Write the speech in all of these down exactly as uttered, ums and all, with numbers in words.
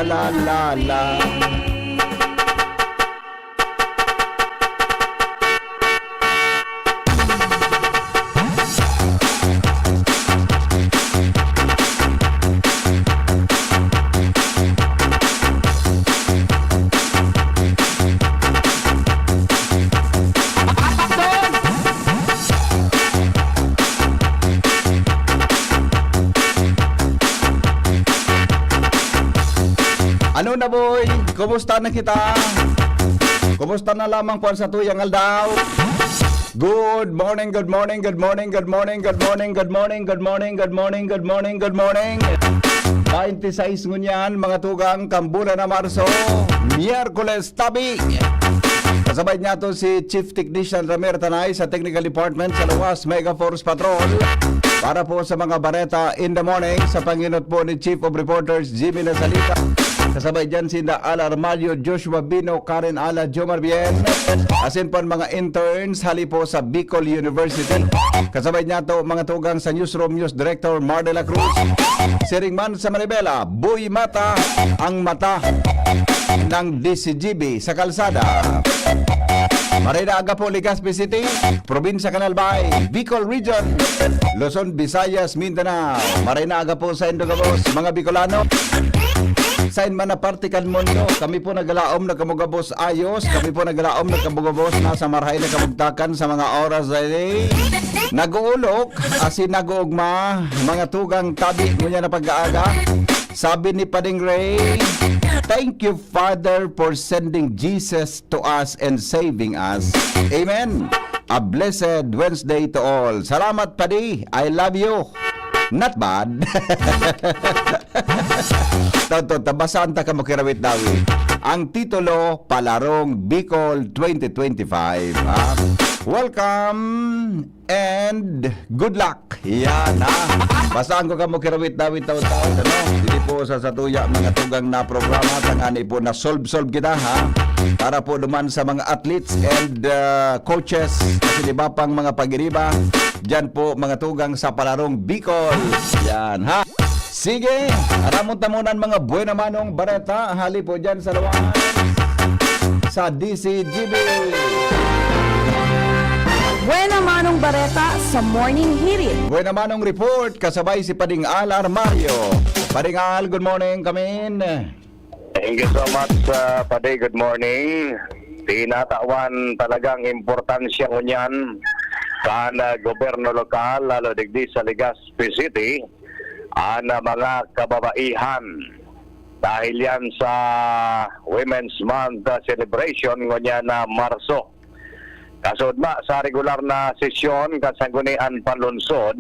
La, la, la. Ano na, boy? Kumusta na kita? Kumusta na lamang po ang satuyang aldaw? Good morning, good morning, good morning, good morning, good morning, good morning, good morning, good morning, good morning, good morning. Twenty-six ngunyan, mga tugang, kan bulan na Marso, Miyerkules tabi. Kasabay niya to si Chief Technician Ramir Tanay sa Technical Department sa Luwas Mega Force Patrol. Para po sa mga bareta in the morning, sa panginot po ni Chief of Reporters Jimmy Nasalita. Kasabay dyan sinda Al Armalio, Joshua Bino, Karen Ala, Jomar Bien. Asin po ang mga interns hali po sa Bicol University. Kasabay niya to mga tugang sa newsroom, News Director Mar de la Cruz. Siring man sa Manibela, Boy Mata, ang mata ng D C G B sa kalsada. Maray na aga po, Legazpi City, Probinsya kan Albay, Bicol Region, Luzon, Visayas, Mindanao. Maray na aga po sa indo gabos, mga Bicolano. Sain man na parte kan mundo, kami po naglaom na kamo gabos ayos, kami po naglaom na kamo gabos nasa marahay na kabugtakan sa mga oras na ini. Nag-uulok, asin nag-uugma, mga tugang tabi ngunyan na pag-aaga. Sabi ni Pading Ray, "Thank you, Father, for sending Jesus to us and saving us." Amen. A blessed Wednesday to all. Salamat, Padi. I love you. Not bad. Toto, tabasaan ta kamo kirawit-dawit. Ang titulo, Palarong Bicol twenty twenty-five. Ha? Welcome and good luck. Yan, ha? Basahan ko kamo kirawit-dawit taon-taon, ano? Dili po sa satuya, mga tugang na programa, tangani po na solve-solve kita, ha? Para po duman sa mga athletes and uh, coaches, kasi di ba pang mga pagiriba, dyan po mga tugang sa Palarong Bicol. Yan, ha? Sige, aramon ta muna ang mga buena manong bareta, hali po dyan sa Luwas, sa D C G B. Buena manong bareta sa Morning Hirit. Buena manong report, kasabay si Pading Al Armario. Pading Al, good morning, kamin. Thank you so much, uh, Padi. Good morning. Tinatawan talagang importansya ngunyan kan, uh, gobyerno lokal, lalo digdi sa Legazpi City, an, uh, mga kababaihan. Dahil yan sa Women's Month, uh, celebration ngunyan na Marso. Kasudma sa regular na sesyon kan Sanggunian Panlungsod,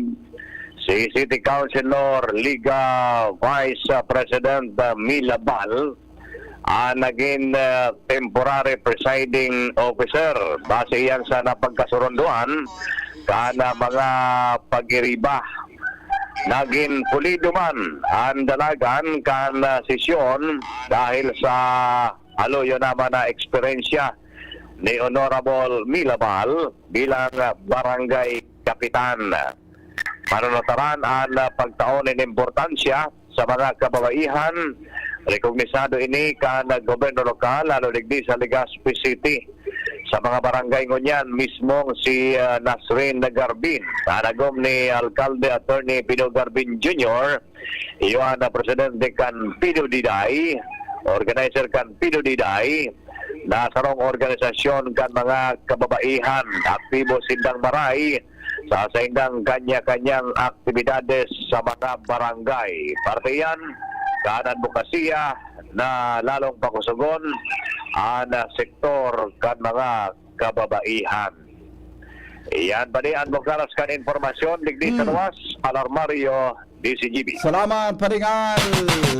si City Councilor Liga Vice President Mila Bal ang naging, ah, temporary presiding officer. Base iyan sa napagkasurunduan kan, ah, mga pag-iriba. Naging pulido man ang dalagan kan, ah, sesyon dahil sa haluyo naman na eksperyensya ni Honorable Milabal bilang, ah, barangay kapitan. Manunutaran an, ah, pagtao nin importansya sa mga kababaihan. Rekognisado ini kan, ah, gobyerno lokal, lalo digdi sa Legazpi City. Sa mga barangay ngunyan, mismong si, ah, Nasrin Garbin, na nagom ni Alkalde Attorney Pino Garbin Junior, iyo an, ah, presidente kan P W D I, organizer kan P W D I, na sarong organisasyon kan mga kababaihan. Aktibo sindang maray sa saindang kanya-kanyang aktibidades sa mga barangay. Parte iyan kan adbokasiya na lalong pakusugon an sektor kan mga kababaihan. Iyan pa di an bukaras kan impormasyon digdi sa Hmm. Luwas, Alarmario, D C G B. Salamat, Paringal,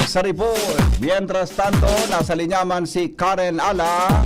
sa report. Mientras tanto, nasa linya man si Karen Ala.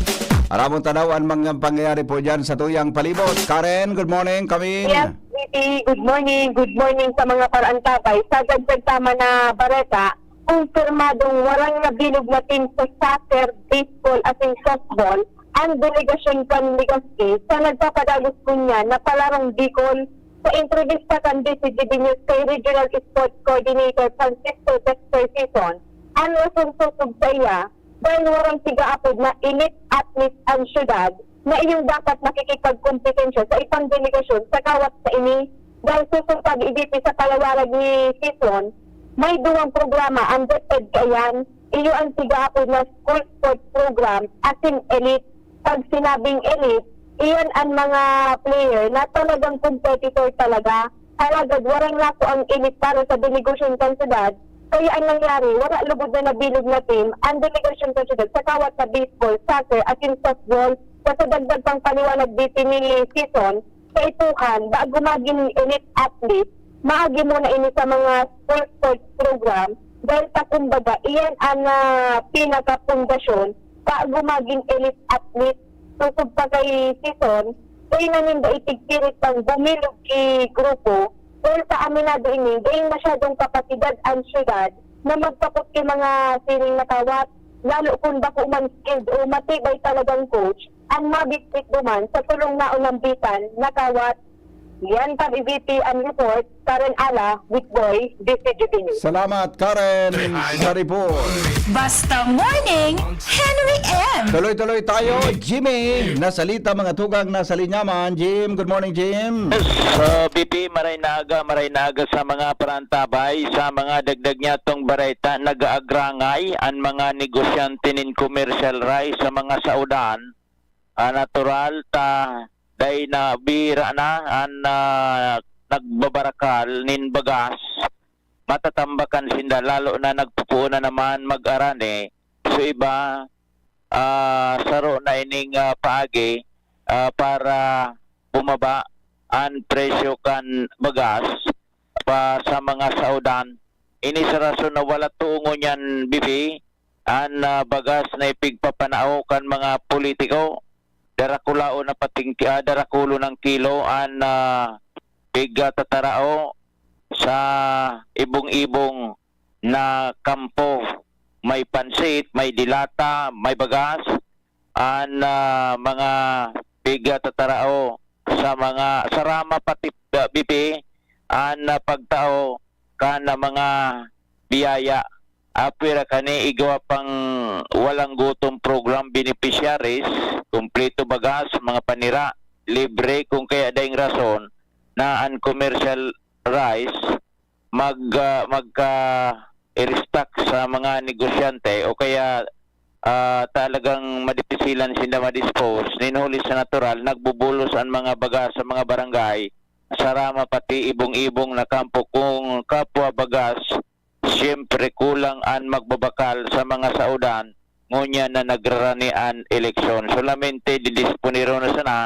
Aramon tanaw an mga pangyayari po dyan sa tuyang palibot. Karen, good morning. Kami. Yes, V P, good morning. Good morning sa mga paraantabay. Sa dagdag tama na bareta, kumpirmadong warang nabilog na team sa soccer, baseball, asin softball ang delegasyon kan Legazpi sa nagpapadagos ngunyan na Palarong Bicol. Sa entrevista kan D C G B News kay Regional Sports Coordinator Francisco Dexter Sison, An rason sosog saiya, dahil warang tigaapod na elite athlete an syudad na iyong dapat makikipagkompetensya sa ibang delegasyon sa kawat na ini. Dahil sosog pag-ibiti sa palawarag ni season, may duwang programa an DepEd kaiyan, iyo an tigaapod na school sports program asin elite. Pag sinabing elite, iyan an mga player na talagang competitor talaga. Alagad warang nakuang elite para sa delegasyon kan syudad, kaya an nangyari, wala lugod na nabilog na team an delegasyon kan syudad sa kawat na baseball, soccer, asin softball. Sa, sa dagdag pang paliwanag diti ni season, kaipuhan, bago magin elite athlete, maagi muna ini sa mga school sports program, dahil ta kumbaga, iyan an, ah, pinakapundasyon bago magin elite athlete. Sosog pa kay season, dai na ninda itigpirit pang bumilog ki grupo, dahil ta aminado ini, dai masyadong kapasidad an syudad na magpakot ki mga siring na kawat, lalo kun bako man skilled o matibay talagang coach an mabitbit duman sa tulong na unambitan na kawat. Yan, Pab E V P ang report. Karen Ala, Weekboy, D C G B News. Salamat, Karen, sa report. Basta Morning, Henry M. Tuloy-tuloy tayo, Jimmy. Nasalita, mga tugang nasa linya man. Jim, good morning, Jim. Yes, uh, B P, maray na aga, maray na aga sa mga parantabay, sa mga dagdag niya tong bareta, nag-aagrangay an mga negosyante nin commercial rice sa mga saodan. Ah, natural ta, dai na, bihira na an, ah, nagbabarakal nin bagas, matatambakan sinda, lalo na nagpupuon na naman mag-arani. So, iba, ah, saro na ining, ah, paagi, ah, para bumaba an presyo kan bagas pa sa mga saodan. Ini sa rason na wala too ngunyan, B P, an, ah, bagas na ipigpapanao kan mga politiko. Darakulaon na pating, ah, darakulo ng kilo an, ah, pigtatarao sa ibong-ibong na kampo. May pansit, may dilata, may bagas, an, ah, mga pigtatarao sa mga sarama pati, ah, B P, an, ah, pagtao kan, ah, mga biyaya. Apwera kani igwa pang walang gutom program beneficiaries, kumpleto bagas, mga panira, libre kung kaya daing rason na an commercial rice mag, ah, magka-restock sa mga negosyante o kaya, ah, talagang madipisilan sinda ma-dispose. Nin huli sa natural, nagbubulos an mga bagas sa mga barangay, sarama pati ibong-ibong na kampo. Kung kapwa bagas, siyempre kulang an magbabakal sa mga saodan, ngunyan na nagrarani an eleksyon. Solamente didisponero na sana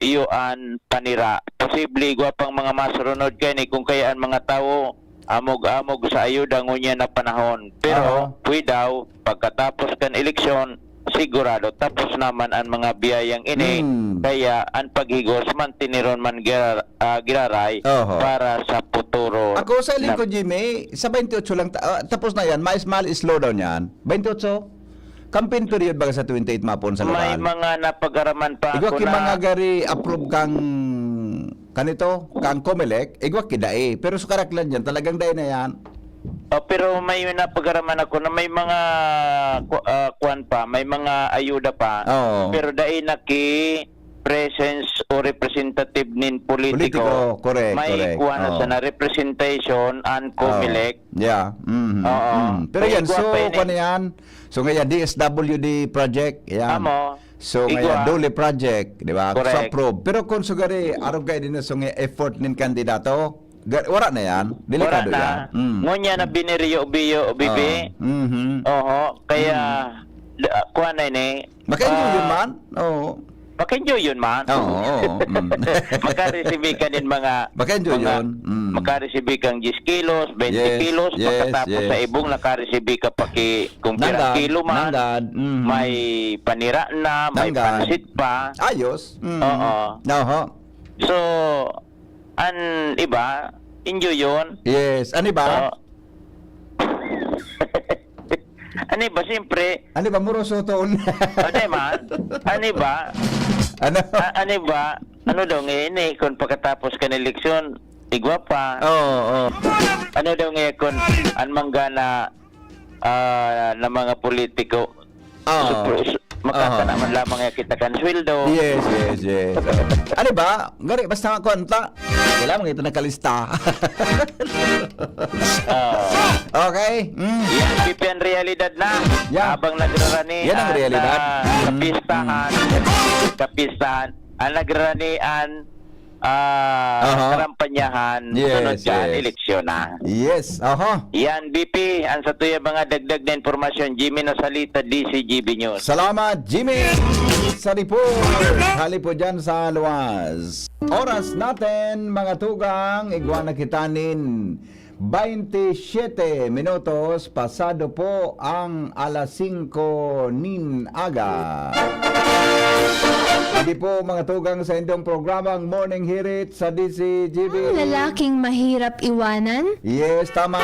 iyo an panira. Posible igwa pang mga masurunod kaini kung kaya an mga tawo amog-amog sa ayuda ngunyan na panahon. Pero, Oo. pwede daw, pagkatapos kan eleksyon, sigurado tapos naman an mga biyayang ini. Hmm. Kaya an paghigos, mantineron man gira-, ah, giraray Oho. para sa futuro Ako sa na lingkod, Jimmy, sa twenty-eight lang, ta-, ah, tapos na yan, mais mal slow down yan. Twenty-eight? Campaign period ba sa twenty-eight mapon sa May lokal? mga napag-araman pa Igwa ako ki na mga gari approve kang kanito, kang Comelec, igwa ki dai. Pero sa karaklan dyan, talagang dai na yan. Oh, pero may napag-araman ako na may mga ku-, ah, kuwan pa, may mga ayuda pa. Oo. Pero dai na ki presence o representative nin politiko. Politiko, correct, May correct. kuwan na Oo. sana, representation and Oo. Comelec. Yeah. Mhm. Oo. Mm. Pero May yan, igwa so, pa ini. kwan yan. So, ngayon, D S W D project, yan. Amo. So, Igwa. ngayon, DOLE project, di ba? Correct. So, approve. Pero kung sugari, arog kayo din na, so, ngayon, effort nin kandidato, ga-, wala na yan. Delikado Wala na. yan. Mm. Ngunyan na biniriyo-biyo, bibi. Oo. Mhm. Oho. Kaya, Mm. da-, kuha na ini. Maka-enjoy Ah, yun man. Oo. Maka-enjoy yun man. Oo, oo. Mm. Makareceive ka nin mga, Maka-enjoy mga, yun. Mm. makareceive kang diyes kilos, baynte Yes, kilos, yes, pagkatapos sa yes. ibong nakareceive ka pa ki-, kung pirang Nanggad, kilo man, nanggad. Mhm. may panira na, may Nanggad. pansit pa. Ayos. Mm. Oo. Oho. So, an iba, enjoy yun. Yes. An iba? Oo. An iba, siyempre. An iba, moroso toon. Ano man? An iba? Ano? A-, an iba? Ano daw nga ini, kung pagkatapos kan eleksyon, igwa pa? Oo, oo. Ano daw nga kung an mangga na ah, na mga politiko. Oo. Supo-, su-, makakana Aha. man lamang ya kita kan sweldo. Yes, yes, yes. Ano ba? Gari, basta nga kwanta. Kailangan kita nakalista. Oo. Okay? Mm. Yan, P P, ang realidad na. Yan. Habang nagrarani Yan ang ang, realidad. ah, Mm, kapistahan, mm. kapistahan, ang nagraranian, ah, Aha. karampanyahan, Yes, sunod yan, yes. eleksyon na. Yes, aha. Yan, B P, ang satuya mga dagdag na impormasyon, Jimmy Nasalita, D C G B News. Salamat, Jimmy! Sa report, hali po dyan sa luwas. Oras natin, mga tugang, igwa na kita nin baynte siyete minutos pasado po ang alas singko nin aga. Hindi po, mga tugang, sa indong programang Morning Hirit sa D C G B. Ang lalaking mahirap iwanan? Yes, tama.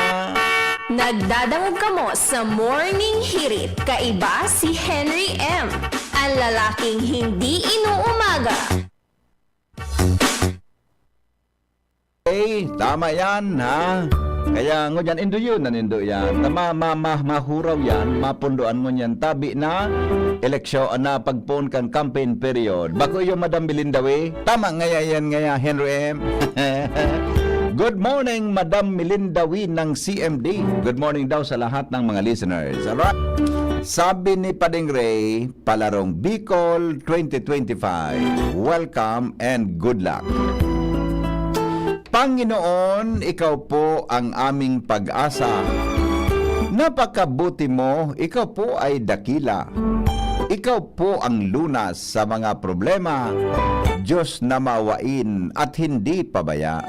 Nagdadangog kamo sa Morning Hirit. Kaiba si Henry M, ang lalaking hindi inuumaga. Eh, tama yan, ha? Kaya ngunyan, indo yun, nanindo yan. Tama, ma, ma, mahuraw yan, mapundoan ngunyan. Tabi na, eleksyon na pagpoon kan campaign period. Bako iyo, Madam Melinda Wee. Tama ngaya yan ngaya, Henry M. Good morning, Madam Melinda Wee ng C M D. Good morning daw sa lahat ng mga listeners. Alright. Sabi ni Pading Ray, Palarong Bicol twenty twenty-five. Welcome and good luck. Panginoon, ikaw po ang aming pag-asa. Napakabuti mo, ikaw po ay dakila. Ikaw po ang lunas sa mga problema. Diyos na mawain at hindi pabaya.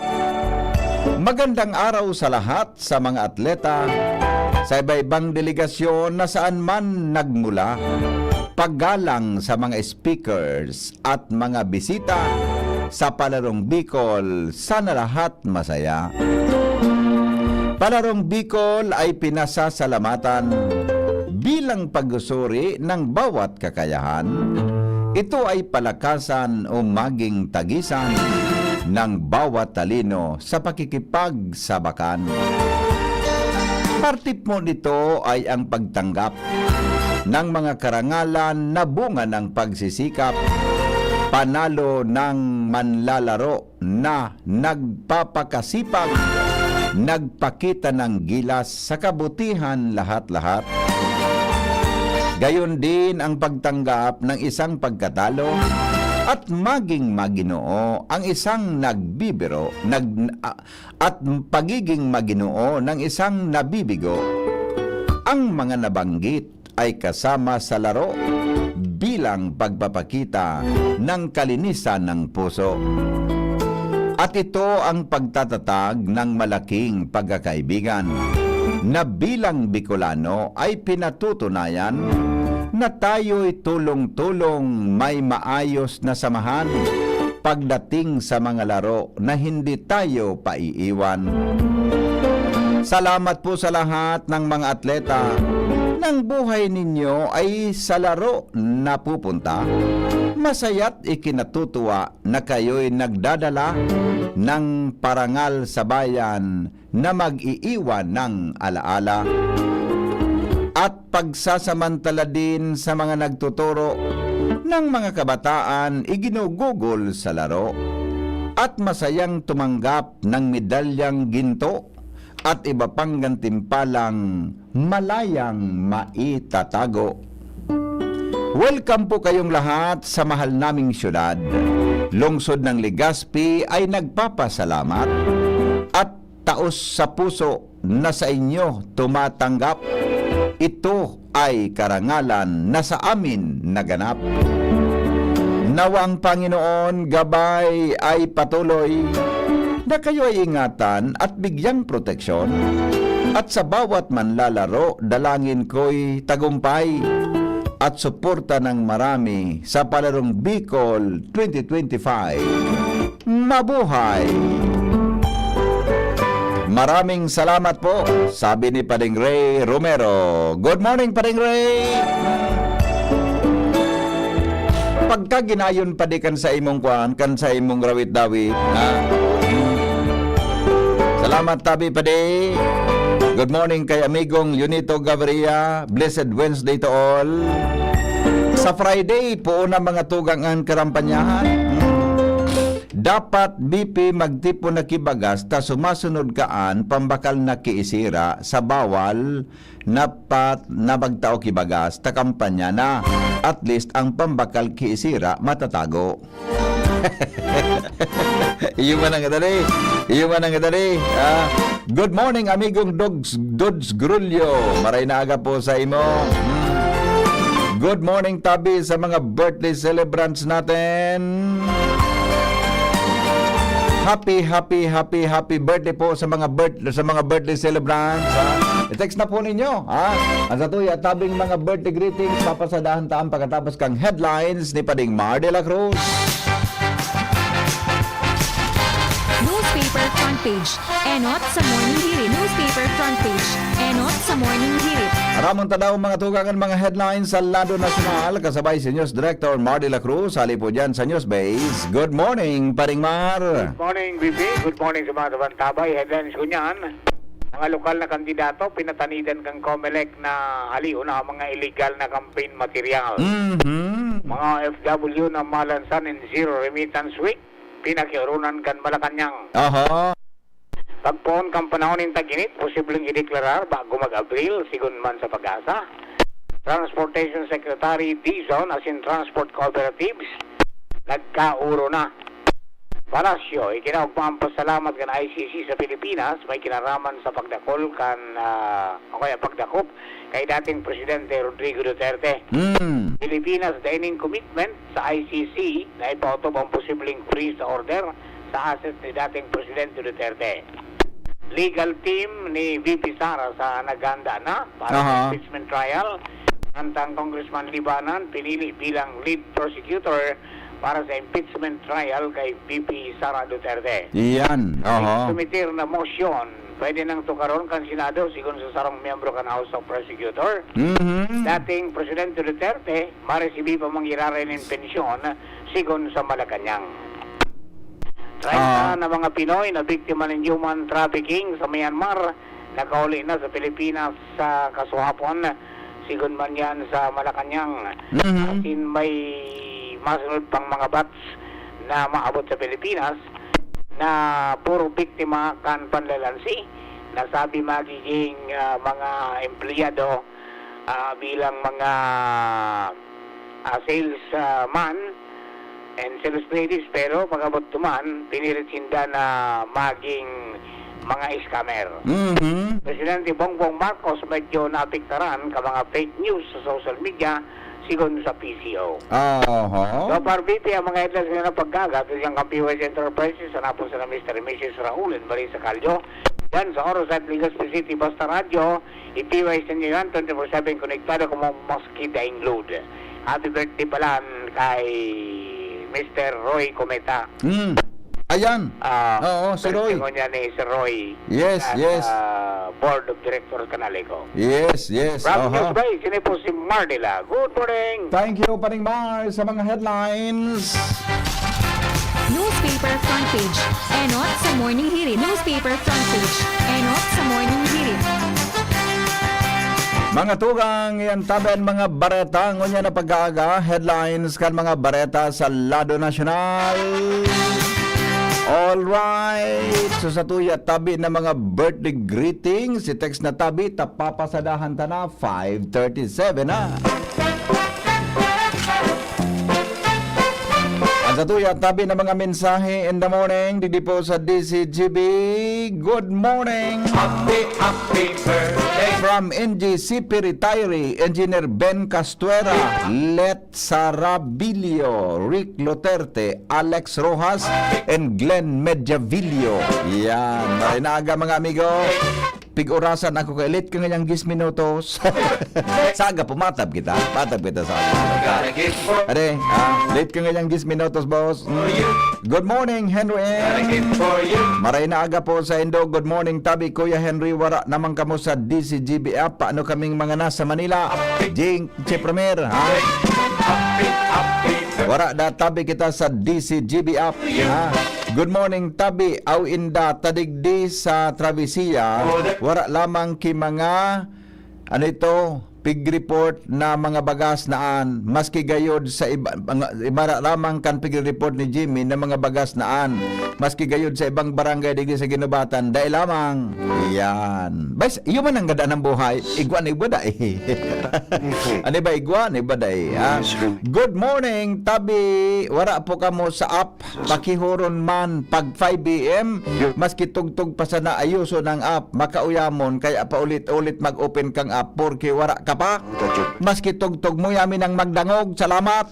Magandang araw sa lahat sa mga atleta, sa iba-ibang delegasyon na saan man nagmula. Paggalang sa mga speakers at mga bisita sa Palarong Bicol, sana lahat masaya. Palarong Bicol ay pinasasalamatan bilang pagsusuri ng bawat kakayahan. Ito ay palakasan o maging tagisan ng bawat talino sa pakikipagsabakan. Parte po nito ay ang pagtanggap ng mga karangalan na bunga ng pagsisikap, panalo ng manlalaro na nagpapakasipag, nagpakita ng gilas sa kabutihan lahat-lahat. Gayon din ang pagtanggap ng isang pagkatalo at maging maginoo ang isang nagbibiro, nag-, a-, at pagiging maginoo ng isang nabibigo. Ang mga nabanggit ay kasama sa laro bilang pagpapakita ng kalinisan ng puso. At ito ang pagtatatag ng malaking pagkakaibigan na bilang Bicolano ay pinatutunayan na tayo'y tulong-tulong may maayos na samahan pagdating sa mga laro na hindi tayo paiiwan. Salamat po sa lahat ng mga atleta. Nang buhay ninyo ay sa laro napupunta, masaya't ikinatutuwa na kayo'y nagdadala ng parangal sa bayan na mag-iiwan ng alaala at pagsasamantala din sa mga nagtuturo ng mga kabataan iginugugol sa laro at masayang tumanggap ng medalyang ginto at iba pang gantimpalang malayang maitatago. Welcome po kayong lahat sa mahal naming syudad. Lungsod ng Legazpi ay nagpapasalamat at taos sa puso na sa inyo tumatanggap. Ito ay karangalan na sa amin naganap. Nawa ang Panginoon gabay ay patuloy na kayo ay ingatan at bigyang proteksyon, at sa bawat manlalaro, dalangin ko'y tagumpay at suporta ng marami sa Palarong Bicol twenty twenty-five. Mabuhay! Maraming salamat po, sabi ni Pading Ray Romero. Good morning, Pading Ray! Pagka ginayon pa di kan sa imong kwan, kan sa imong rawit-dawit, ha? Salamat, tabi pa di. Good morning kay amigong Leonito Gaviria. Blessed Wednesday to all. Sa Friday, poon na mga tugang an karampanyahan. Hmm. Dapat, B P, magtipon na ki bagas ta sumasunod kaan pambakal na ki isira sa bawal na pat-, na magtao ki bagas ta kampanya na. At least, ang pambakal ki isira matatago. Iyo man ang kadali. Iyo man ang kadali. Ah, good morning, amigong Dogs, Dods Grulio. Maray na aga po sa imo. Hmm. Good morning, tabi, sa mga birthday celebrants natin. Happy, happy, happy, happy birthday po sa mga birth-, sa mga birthday celebrants, ha? I-text na po ninyo, ha? Ang satuya tabing mga birthday greetings, papasadahan ta ang pagkatapos kang headlines ni Pading Mar de la Cruz. Newspaper front page. Enot sa Morning Hirit. Newspaper front page. Enot sa Morning Hirit. Aramon ta daw mga tugang an mga headlines sa lado nasyonal, kasabay si News Director Mar de la Cruz, hali po dyan sa News Base. Good morning, Paring Mar. Good morning, B P. Good morning sa mga tabantabay. Headlines ko niyan, mga lokal na kandidato, pinatanidan kan Comelec na halion na ang mga illegal na campaign material. Mhm. Mga O F W na malansan in zero remittance week, pinakioronan kan Malacañang. Aha. Pagpoon kan panahon nin tag-init, posibleng ideklarar bago mag-Abril, sigon man sa PAGASA. Transportation Secretary Dizon asin transport cooperatives nagkaoro na. Palasyo, ikinaogma an pasalamat kan I C C sa Pilipinas, may kinaraman sa pagdakol kan, ah, o kaya pagdakop kay dating Presidente Rodrigo Duterte. Hmm. Pilipinas, dai nin commitment sa I C C na ipaotob ang posibleng freeze order sa assets ni dating Presidente Duterte. Legal team ni V P Sara sa naghanda na para sa Aha. impeachment trial. Samtang Congressman Libanan pinili bilang lead prosecutor para sa impeachment trial kay V P Sara Duterte. Iyan, oho. Sumitir na motion, pwede nang tukaron kan Senado, sigon sa sarong miyembro kan House of Prosecutor. Mhm. Dating Presidente Duterte, maresibi pa man giraray nin pensyon, sigon sa Malacañang. Treinta Ah. na mga Pinoy na biktima nin human trafficking sa Myanmar, nakauli na sa Pilipinas sa kasuhapon, sigon man yan sa Malacañang. Mhm. Asin may masunod pang mga batch na maabot sa Pilipinas na puro biktima kan panlalansi, nasabi magiging, ah, mga empleyado, ah, bilang mga, ah, sales, ah, man and sales ladies, pero pag-abot duman, pinilit sinda na maging mga scammer. Mhm. Presidente Bongbong Marcos medyo naapektaran ka mga fake news sa social media, sigon sa P C O. Aha. So, para B P ang mga headlines na napagkagat, isang kan P Y C Enterprises, sa napon sa Mister and Missus Raul and Marisa Caldo, yan sa Orosite, Legazpi City, Basta Radyo, i-P Y C nyo yan, twenty-four seven konektado kamo maski daing load. Happy birthday pala kay Mister Roy Cometa. Hmm. Ayan. Ah, Oo, si Roy. Birthday ko niya ni Sir Roy. Yes, At, yes. ah, Board of Directors kan Aleco. Yes, yes. From Aha. News by, sini po si Mardila. Good morning. Thank you, Paring Mar, sa mga headlines. Newspaper front page. Enot sa Morning Hirit. Newspaper front page. Enot sa Morning Hirit. Mga tugang, yan tabi an mga bareta ngunyan na pag-aaga. Headlines kan mga bareta sa lado nasyonal. All right. So, sa tuya tabi na mga birthday greetings, si text na tabi, tapapasadahan ta na, five thirty-seven na. Ang sa tuya tabi na mga mensahe in the morning, digdi po sa D C G B. Good morning. Happy, happy birthday. From N G C P retiree, Engineer Ben Castuera, Let Sarabilio, Rick Luterte, Alex Rojas, and Glenn Mediavillo. Yan. Maray na aga, mga amigo. Pig-orasan ako kay late ka ngayang diyes minutos. Sa aga po, matab kita. Matab kita sa aga. Are, ah, late ka ngayang diyes minutos, boss. Mm. Good morning, Henry M. Maray na aga po sa indo. Good morning, tabi, Kuya Henry. Wara naman kamo sa D C G B app. Paano kaming mga nasa Manila? Jing, si Premier, ha? Wara na tabi kita sa D C G B app, ha? Good morning, tabi. Aw inda, tadigdi sa travesya, wara lamang ki mga, ano ito, pig-report na mga bagas naan, maski gayod sa iba, mga, iba lamang kan pig-report ni Jimmy na mga bagas naan, maski gayod sa ibang barangay digdi sa Ginubatan, dai lamang. Yan. Bas, iyo man ang gadaan ng buhay. Igwa na igwa dai. Ano ba igwa na iba dai, ha? Good morning, tabi. Wara po kamo sa app. Pakihoron man pag five A M, maski tugtog pa sana, ayuson ang app, makauyamon, kaya paulit-ulit mag-open kang app, porke wara ka pa. Maski tugtog mo, yamin ang magdangog. Salamat.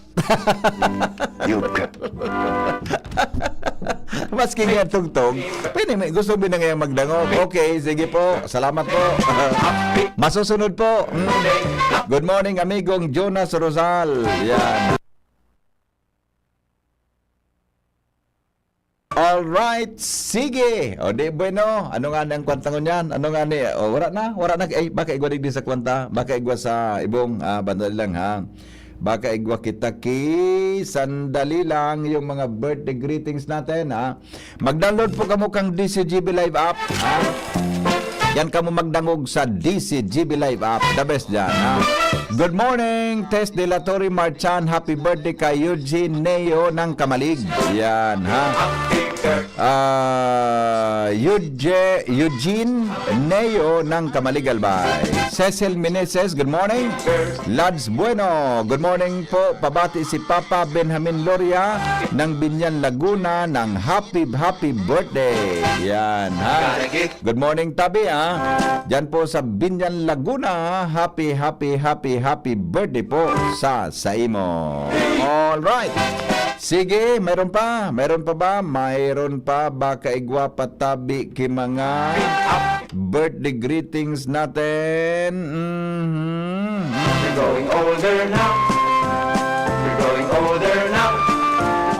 Maski nga tugtog, pwede may gusto mo na nga magdangog. Okay, sige po. Salamat po. Masusunod po. Mm. Good morning, amigong Jonas Rosal. Yan. Alright, sige. O di, bueno, ano nga ni ang kwanta ngunyan? Ano nga ni? O, wala na, wala na. Ay, baka igwa digdi sa kwanta, baka igwa sa ibong, ah, bandali lang, ha? Baka igwa kita ki, sandali lang, yung mga birthday greetings natin, ha? Mag-download po kamo kang D C G B Live app, ha? Yan kamo magdangog sa D C G B Live app. The best dyan, ha? Good morning, Tess de la Torre Marchan. Happy birthday kay Eugene Neo ng Kamalig. Yan, ha? Ah, Eugene, Eugene Neo ng Kamalig, Albay. Cecil Meneses, good morning. Lads Bueno, good morning po. Pabati si Papa Benjamin Loria ng Binyan, Laguna ng happy, happy birthday. Yan, ha? Good morning, tabi, ha? Diyan po sa Binyan, Laguna, happy, happy, happy, happy birthday po sa saimo. All right. Sige, mayroon pa? Mayroon pa ba? Mayroon pa. Baka igwa pa tabi ki mga birthday greetings natin. Mhm. We're growing older now. We're growing older now.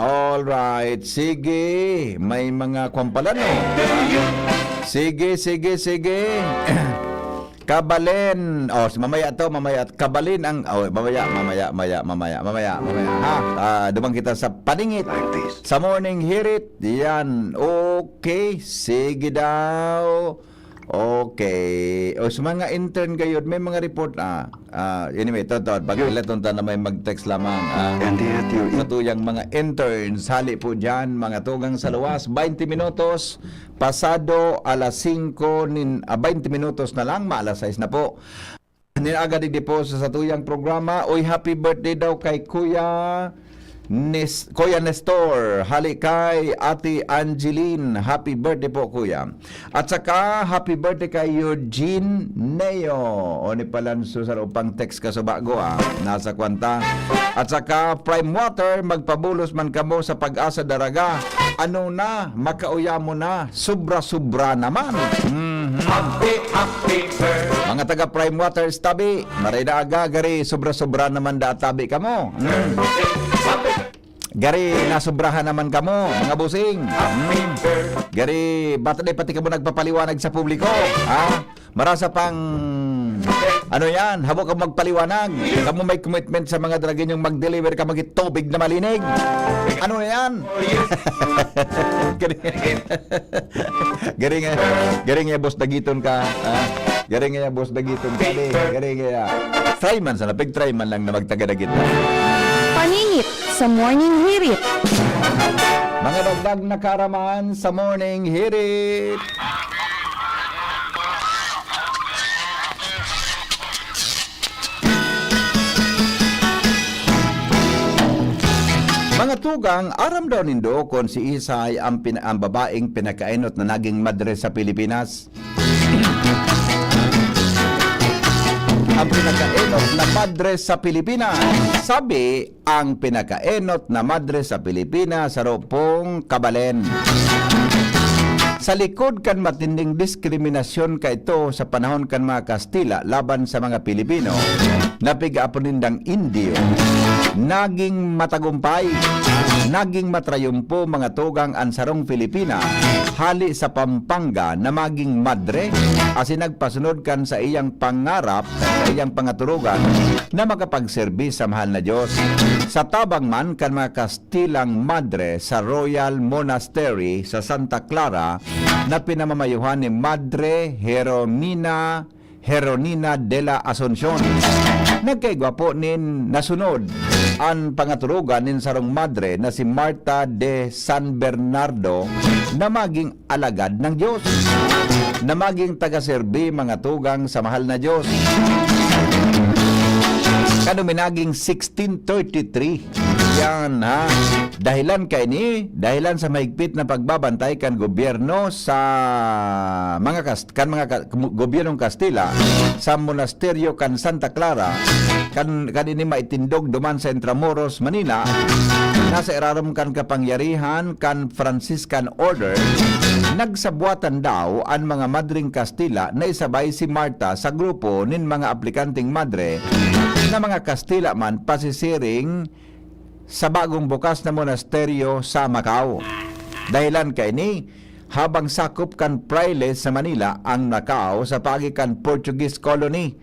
All right. Sige, may mga kwan pala, no? Sige, sige, sige. Kabalen. Oh, si mamaya to, mamaya. Kabalen ang, oh, mamaya, mamaya, mamaya, mamaya, mamaya, mamaya, ha? Ah, duman kita sa paningit. Sa morning hirit. Yan. Okay. Sige daw. Okay. O, sa mga intern gayod, may mga report, ah. Ah, anyway, to, to. Pag-ilaton ta na may mag-text lamang. Ah, And yet you sa tuyang mga interns, hali po dyan, mga tugang sa luwas, twenty minutos, pasado alas singko nin, ah, twenty minutos na lang, maalas sais na po. Nin aga digdi po sa satuyang programa. Uy, happy birthday daw kay Kuya Nes-, Kuya Nestor, hali kay Ate Angeline. Happy birthday po, Kuya. At saka, happy birthday kay Eugene Neo. O ni palan, Susar, upang text ka sa bago, ah. Nasa kwanta. At saka, Prime Water, magpabulos man kamo sa Pag-asa Daraga. Ano na, makauya mo na. Sobra-sobra naman. Mhm. Happy, happy birthday. Mga taga Prime Waters, tabi, maray na aga, gari, sobra-sobra naman da tabi kamo. Mm. Gari, nasobrahan naman kamo, mga busing. Mm. Gari, bata di pati kamo nagpapaliwanag sa publiko, ha? Marasa pang, ano yan, habo ka magpaliwanag. Kamo may commitment sa mga drag inyong mag-deliver ka, magit tubig na malinig. Ano yan? Gari, gari nga, gari nga, boss, dagiton ka. Ah, gari nga, boss, dagiton ka. Gari, gari nga. Try man sana, pag-try man lang na magtaga-dagit na. Paningit sa Morning Hirit. Mga dagdag na karaman sa Morning Hirit. Mga tugang, aram daw nindo kun si Isay ang pin-, ang babaeng pinakaenot na naging madre sa Pilipinas? Ang pinakaenot na madre sa Pilipinas. Sabi, ang pinakaenot na madre sa Pilipinas, saro pong Kabalen. Sa likod kan matinding diskriminasyon kaito sa panahon kan mga Kastila laban sa mga Pilipino, na pig-aapod nindang Indio, naging matagumpay, naging matrayumpo, mga tugang, an sarong Filipina hale sa Pampanga na maging madre asin nagpasunod kan saiyang pangarap, kan saiyang pangaturugan na makapagserbi sa mahal na Dios. Sa tabang man kan mga Kastilang madre sa Royal Monastery sa Santa Clara na pinamamayuhan ni Madre Jeromina, Jeronina de la Asuncion. Nagkaigwa po nin nasunod an pangaturugan nin sarong madre na si Marta de San Bernardo na maging alagad ng Dios, na maging tagaserbi, mga tugang, sa mahal na Dios. Kan uminaging sixteen thirty-three. Yan, ha? Dahilan kaini, dahilan sa mahigpit na pagbabantay kan gobyerno sa mga Kas-, kan mga ka-, gobyernong Kastila sa monasteryo kan Santa Clara, kan, kan ini maitindog duman sa Intramuros, Manila, nasa irarom kan kapangyarihan kan Franciscan Order, nagsabwatan daw an mga madring Kastila na isabay si Marta sa grupo nin mga aplikanteng madre na mga Kastila man pasisiring sa bagong bukas na monasteryo sa Macau. Dahilan kaini, habang sakop kan Frailes sa Manila ang Macau sa paagi kan Portuguese colony,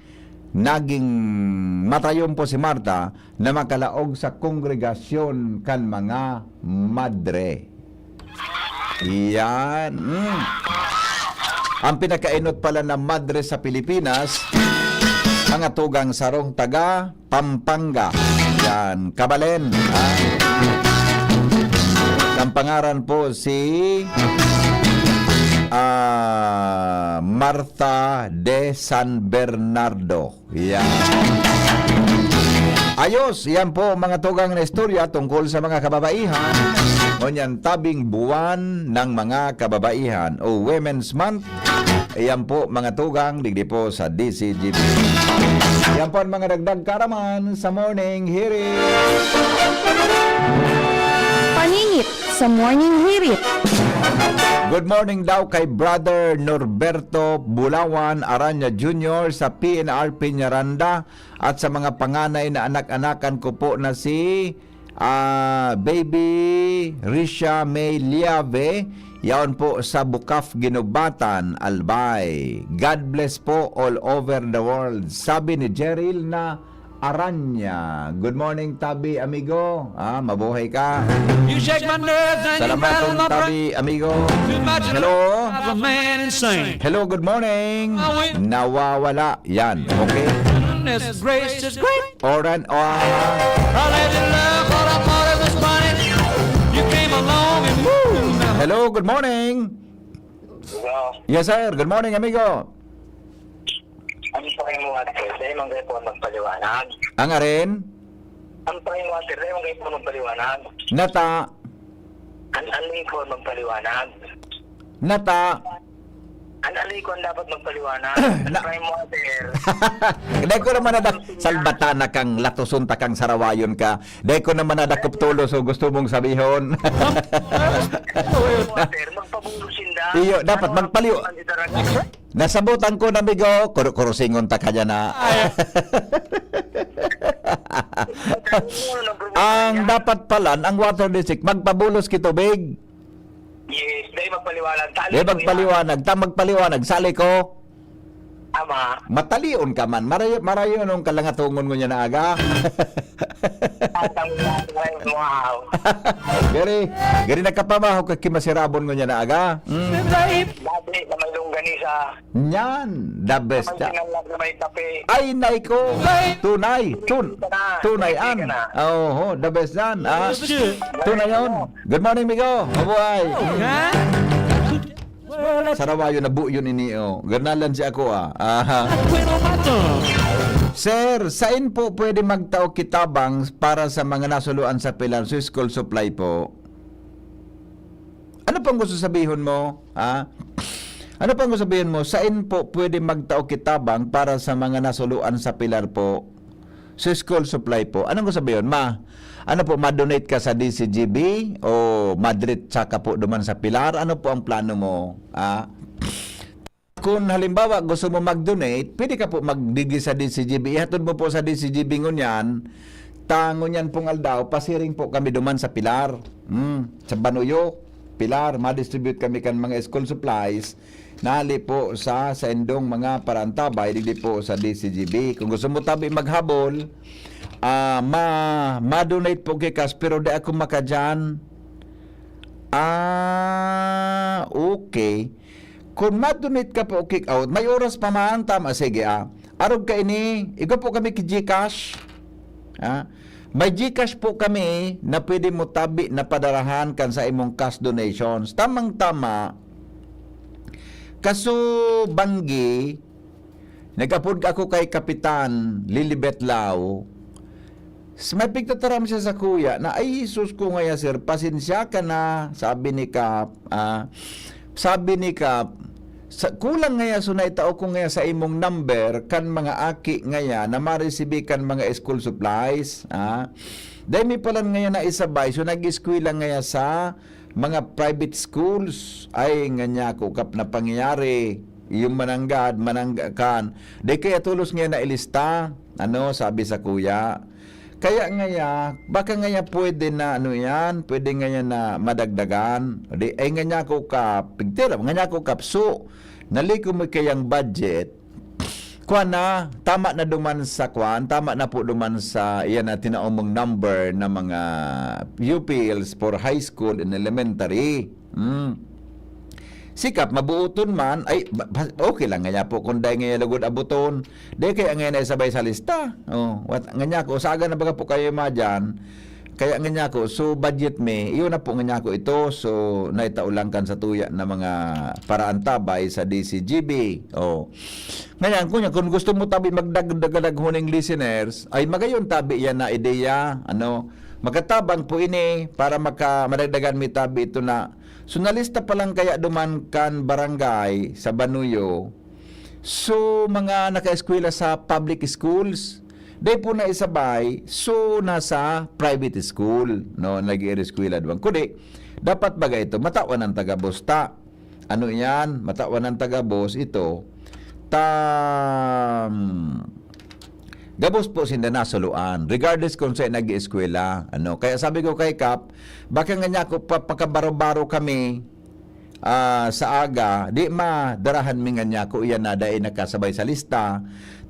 naging matayumpo si Marta na makalaog sa kongregasyon kan mga madre. Iyan. Mm. Ang pinakainot pala na madre sa Pilipinas, mga tugang, sarong taga Pampanga. Yan, Kabalen, ha? Ang pangaran po si, ah, Martha de San Bernardo. Yan. Ayos, yan po, mga tugang, na istorya tungkol sa mga kababaihan. Ngunyan, tabing buwan ng mga kababaihan o Women's Month. Yan po, mga tugang, digdi po sa D C G B. Yan po ang mga dagdag kaaraman sa Morning Hirit. Paningit sa Morning Hirit. Good morning daw kay Brother Norberto Bulawan Aranya Junior sa P N R Peñaranda at sa mga panganay na anak-anakan ko po na si, ah, Baby Risha May Liave, yaon po sa Bukaf, Guinobatan, Albay. God bless po all over the world. Sabi ni Jeril na Aranya. Good morning, Tabi, amigo. Ah, mabuhay ka. You shake my nerves and you Salamat rattle po, my Tabi, brain. Amigo. Too much Hello? Drives a man insane. Hello, good morning. I win. Nawawala. Yan. Okay. Goodness gracious, great. Oran, oh, ah. I let you love, but I thought it was funny. You came along and woo. Hello, good morning. Hello. Yes, sir. Good morning, amigo. Ang paring water, dahil man kayo po magpaliwanag. Ang aren? Ang paring water, dahil man kayo po magpaliwanag. Nata. An aling ko magpaliwanag. Nata. An aling ko ang dapat magpaliwanag. An Na- prime water. Dahil ko naman nadak-, salbata na kang latuson ta kang sarawayon ka. Dahil ko naman nadakop tulo, so gusto mong sabihon. Water, magpabulo sinda. Iyo, dapat Ano magpaliw-, ang itaragan? Nasabutan ko na, amigo, kuru-, kurusingon ta kanya na. Ay. Ang dapat palan, ang water district, magpabulos ki tubig. Yes, dahil magpaliwanag. Tali Di ko yan. Magpaliwanag, ta magpaliwanag, sali ko. Ama. Matalion ka man, marayo, marayo nung kalangatongon mo niya na aga. Tatang tatay mo, wow. Gari, gari nakapamahaw ka kimasirabon mo niya na aga. Mm. Dati na may longganisa. Nyan, the best May na. Sinangag na may kape. Ay, nay ko. Tunay. Tun-, Ka na. tunay Hindi an. ka na. Oho, the best yan. Ah, Yes, sir. Tunay yun. Good morning, migo. Mabuhay. Ha? Sarawayo na bu yun ini, oh. Garnalan si ako, ah. Aha. Bueno, mato. Sir, sain po pwede magtao kitabang para sa mga nasuluan sa pilar sa school supply po? Ano pang gusto sabihon mo? Ha? Ano pang gusto sabihon mo? Sain po pwede magtao kitabang para sa mga nasuluan sa pilar po? So, school supply po. Anong gusto mo yun? Ma, ano po, ma-donate ka sa D C G B o madrit saka po duman sa Pilar? Ano po ang plano mo? Ah, kung halimbawa gusto mo mag-donate, pwede ka po magdigi sa D C G B. Ihatod mo po sa D C G B ngunyan. Ta ngunyan pong aldaw, pasiring po kami duman sa Pilar. Hmm, sa Banuyo, Pilar, ma-distribute kami kan mga school supplies. Nali po sa saindong mga parantabay, digdi po sa D C G B. Kung gusto mo tabi maghabol, ah, ma, ma-donate po ki kas, pero di ako makadyan. Ah, okay. Kung ma-donate ka po, kick out, may oras pa man, tama, sige, ah. Arog ka ini, igwa po kami ki GCash. Ah, may GCash po kami na pwede mo tabi na padarahan kan sa imong cash donations. Tamang-tama, kaso banggi, nag-apod ako kay Kapitan Lilibet Lao. S-, may pigtataram siya sa kuya na, "Ay, Jesus ko ngaya, sir, pasensya ka na," sabi ni Kap, ah, sabi ni Kap, "Sa, kulang ngaya, so naitao ko ngaya sa imong number kan mga aki ngaya na maresibi kan mga school supplies, ah. Dai mi palan ngaya na isabay, so nag-eskwela ngaya sa mga private schools." Ay, nganyako, Kap, na pangyayari, yung mananggad, manangga kan. Di kaya tolos ngaya na ilista, ano, sabi sa kuya. Kaya ngaya, baka ngaya pwede na, ano yan, pwede ngaya na madagdagan. Di, ay, nganyako, Kap, pigtira, nganyako, Kap, so, nalikom mo kayang budget, kuwan na, tama na duman sa kuwan, tama na po duman sa, iyan na tinaomong number na mga pupils for high school and elementary. Hmm. Si Kap, mabuoton man, ay, ba-, ba-, okay lang ngaya po kung dai ngaya lugod aboton. Dai kaya ngaya na isabay sa lista. Oh, what, nganyako, saga na baga po kayo ma dyan. Kaya nganyako, so budget mi, iyo na po nganyako ito. So, naitao lang kan sa tuya na mga paraantabay sa D C G B. Oh. Ngayon, kung, kung gusto mo tabi magdagdag huning listeners, ay magayon tabi yan na ideya, ano, magkatabang po ini para maka-, madagdagan mi tabi ito na. So, nalista pa lang kaya duman kan barangay sa Banuyo. So, mga nakaeskwela sa public schools, dai po na isabay, so, nasa private school, no, nag-iireskwela duman. Kundi, dapat baga ito, matawan ng taga-bosta. Ano iyan? Matawan ng taga-boss ito. Ta-, gabos po sinda nasuluan, regardless kung saan nag-ieskwela. Ano? Kaya sabi ko kay Kap, baka nganyako pa, pakabaro-baro kami, ah, sa aga, di madarahan mi nganyako iyan na dai nakasabay sa lista.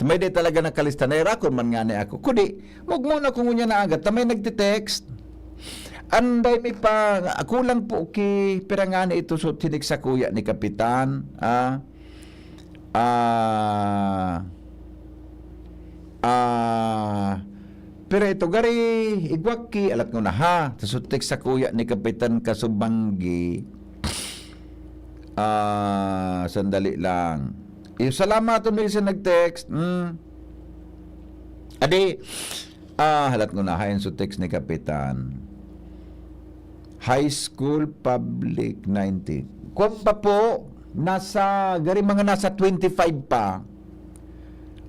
May di talaga nakalista, nairakon man ngani ako. Kundi, magmuna ko ngunyan na aga, ta may nagte-text. Anday mi pa, kulang po ki, pira ngani ito, so, tinik sa kuya ni Kapitan, ah, ah, ah, pero ito, gari, igwa ki, alat ko na ha, ta so, text sa kuya ni Kapitan Kasubanggi, ah, sandali lang. Yung salamat, may isa nag-text, hmm. Adi, ah, halat ko na, hayan so text ni Kapitan. High School Public ninety. Kwan pa po, nasa, gari mga nasa twenty-five pa.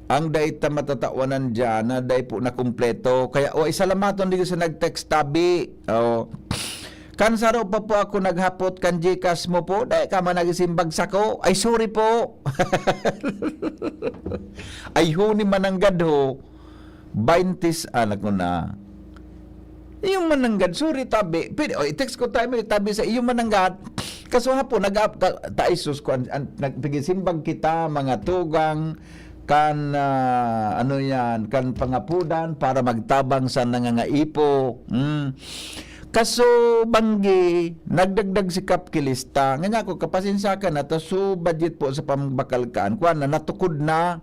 Ang dai ta matatawanan dyan na dai po na kumpleto. Kaya, o, isalamaton dito sa nag-text tabi. Oh. Kan saro pa po ako naghapot kan GCash mo po, dai ka man nagsimbag sako. Ay, sorry po. Ay, ho ni mananggad ho. Baintis, anak ko na. Iyo mananggad, sorry, tabi. Pwede, o, i-text ko tayo, tabi sa iyo mananggad. Kaso hapon, nag ka, ta, Jesus ko, an, an, nagpigisimbag kita, mga tugang, kan, ah, ano yan, kan pangapudan para magtabang sa nangangaipo. Hmm. Kaso, banggi, nagdagdag si Kap Kilista. Nganyako, kapasensya ka na, ta so budget po sa pambakal kaan. Kuwan na, natukod na.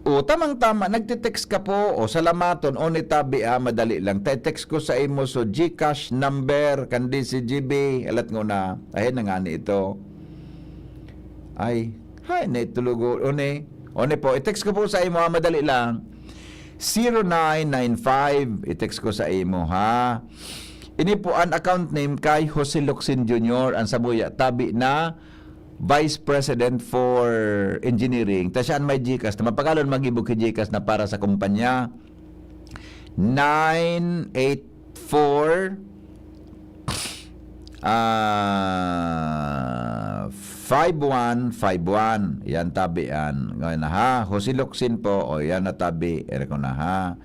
O, tamang-tama, nagte-text ka po. O, salamaton. O, ni tabi, ah, madali lang. Te-text ko sa imo, so, GCash number, kan D C G B. Alat ko na. Ayan na nga ni ito. Ay, hay, na itulugo. O, ni. O, ni po, i-text ko po sa imo, ah, madali lang. Zero nine nine five, i-text ko sa imo, ha. Ini po ang account name kay Jose Locsin Junior, ang sabuya, tabi na Vice President for Engineering. Ta siya an may GCash, na mapagalon mag-ibo ki GCash na para sa kumpanya. nine eight four, ah, five one five one. Yan, tabi, yan. Ngayon na, ha? Jose Locsin po. O, yan na, tabi. Ere ko na, ha?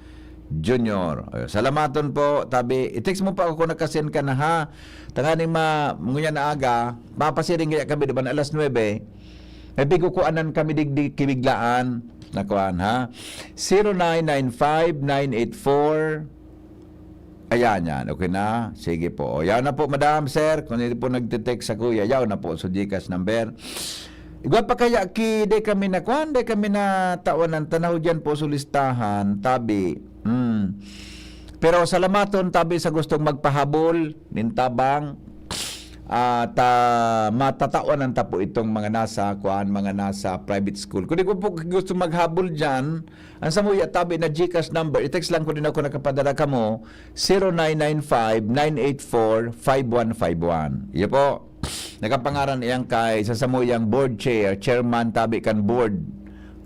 Junior. O, salamaton po, tabi. I-text mo pa ako kung nakasend ka na, ha? Tanganing ma-, ngunyan na aga, mapasiring kaya kami, di ba, na alas nuebe. May bigukuanan kami digdi, kibiglaan. Nakuan, ha? Zero nine nine five nine eight four. Ayan, yan. Okay na. Sige po. O, yan na po, madam, sir. Kung hindi po nagte-text sa kuya, yaw na po. So, GCash number. Igwa pa kaya ki, di kami na, kuan, di kami na tawanan. Tanaw dyan po, sulistahan. Tabi. Hmm. Pero salamaton, tabi, sa gustong magpahabol, nin tabang, at, ah, matatawanan ta po itong mga nasa, kuan, mga nasa private school. Kung di ko po gusto maghabol dyan, ang samuya, tabi na GCash number, i-text lang ko din ako nakapadara kamo, zero nine nine five nine eight four five one five one. Iyo po. Nakapangaran iyang kay sa samuyang board chair, chairman tabi kan board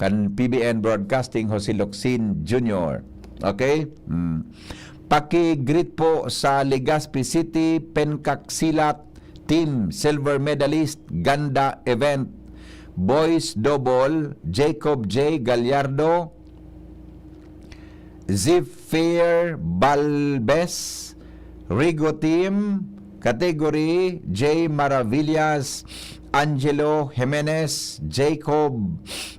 kan P B N Broadcasting, Jose Locsin Junior. Okay? Hmm. Paki-greet po sa Legazpi City, Pencak Silat, Team Silver Medalist, Ganda Event, Boys Double, Jacob J Gallardo, Zephyr Balbes, Rigo Team, Category J Maravillas, Angelo Jimenez, Jacob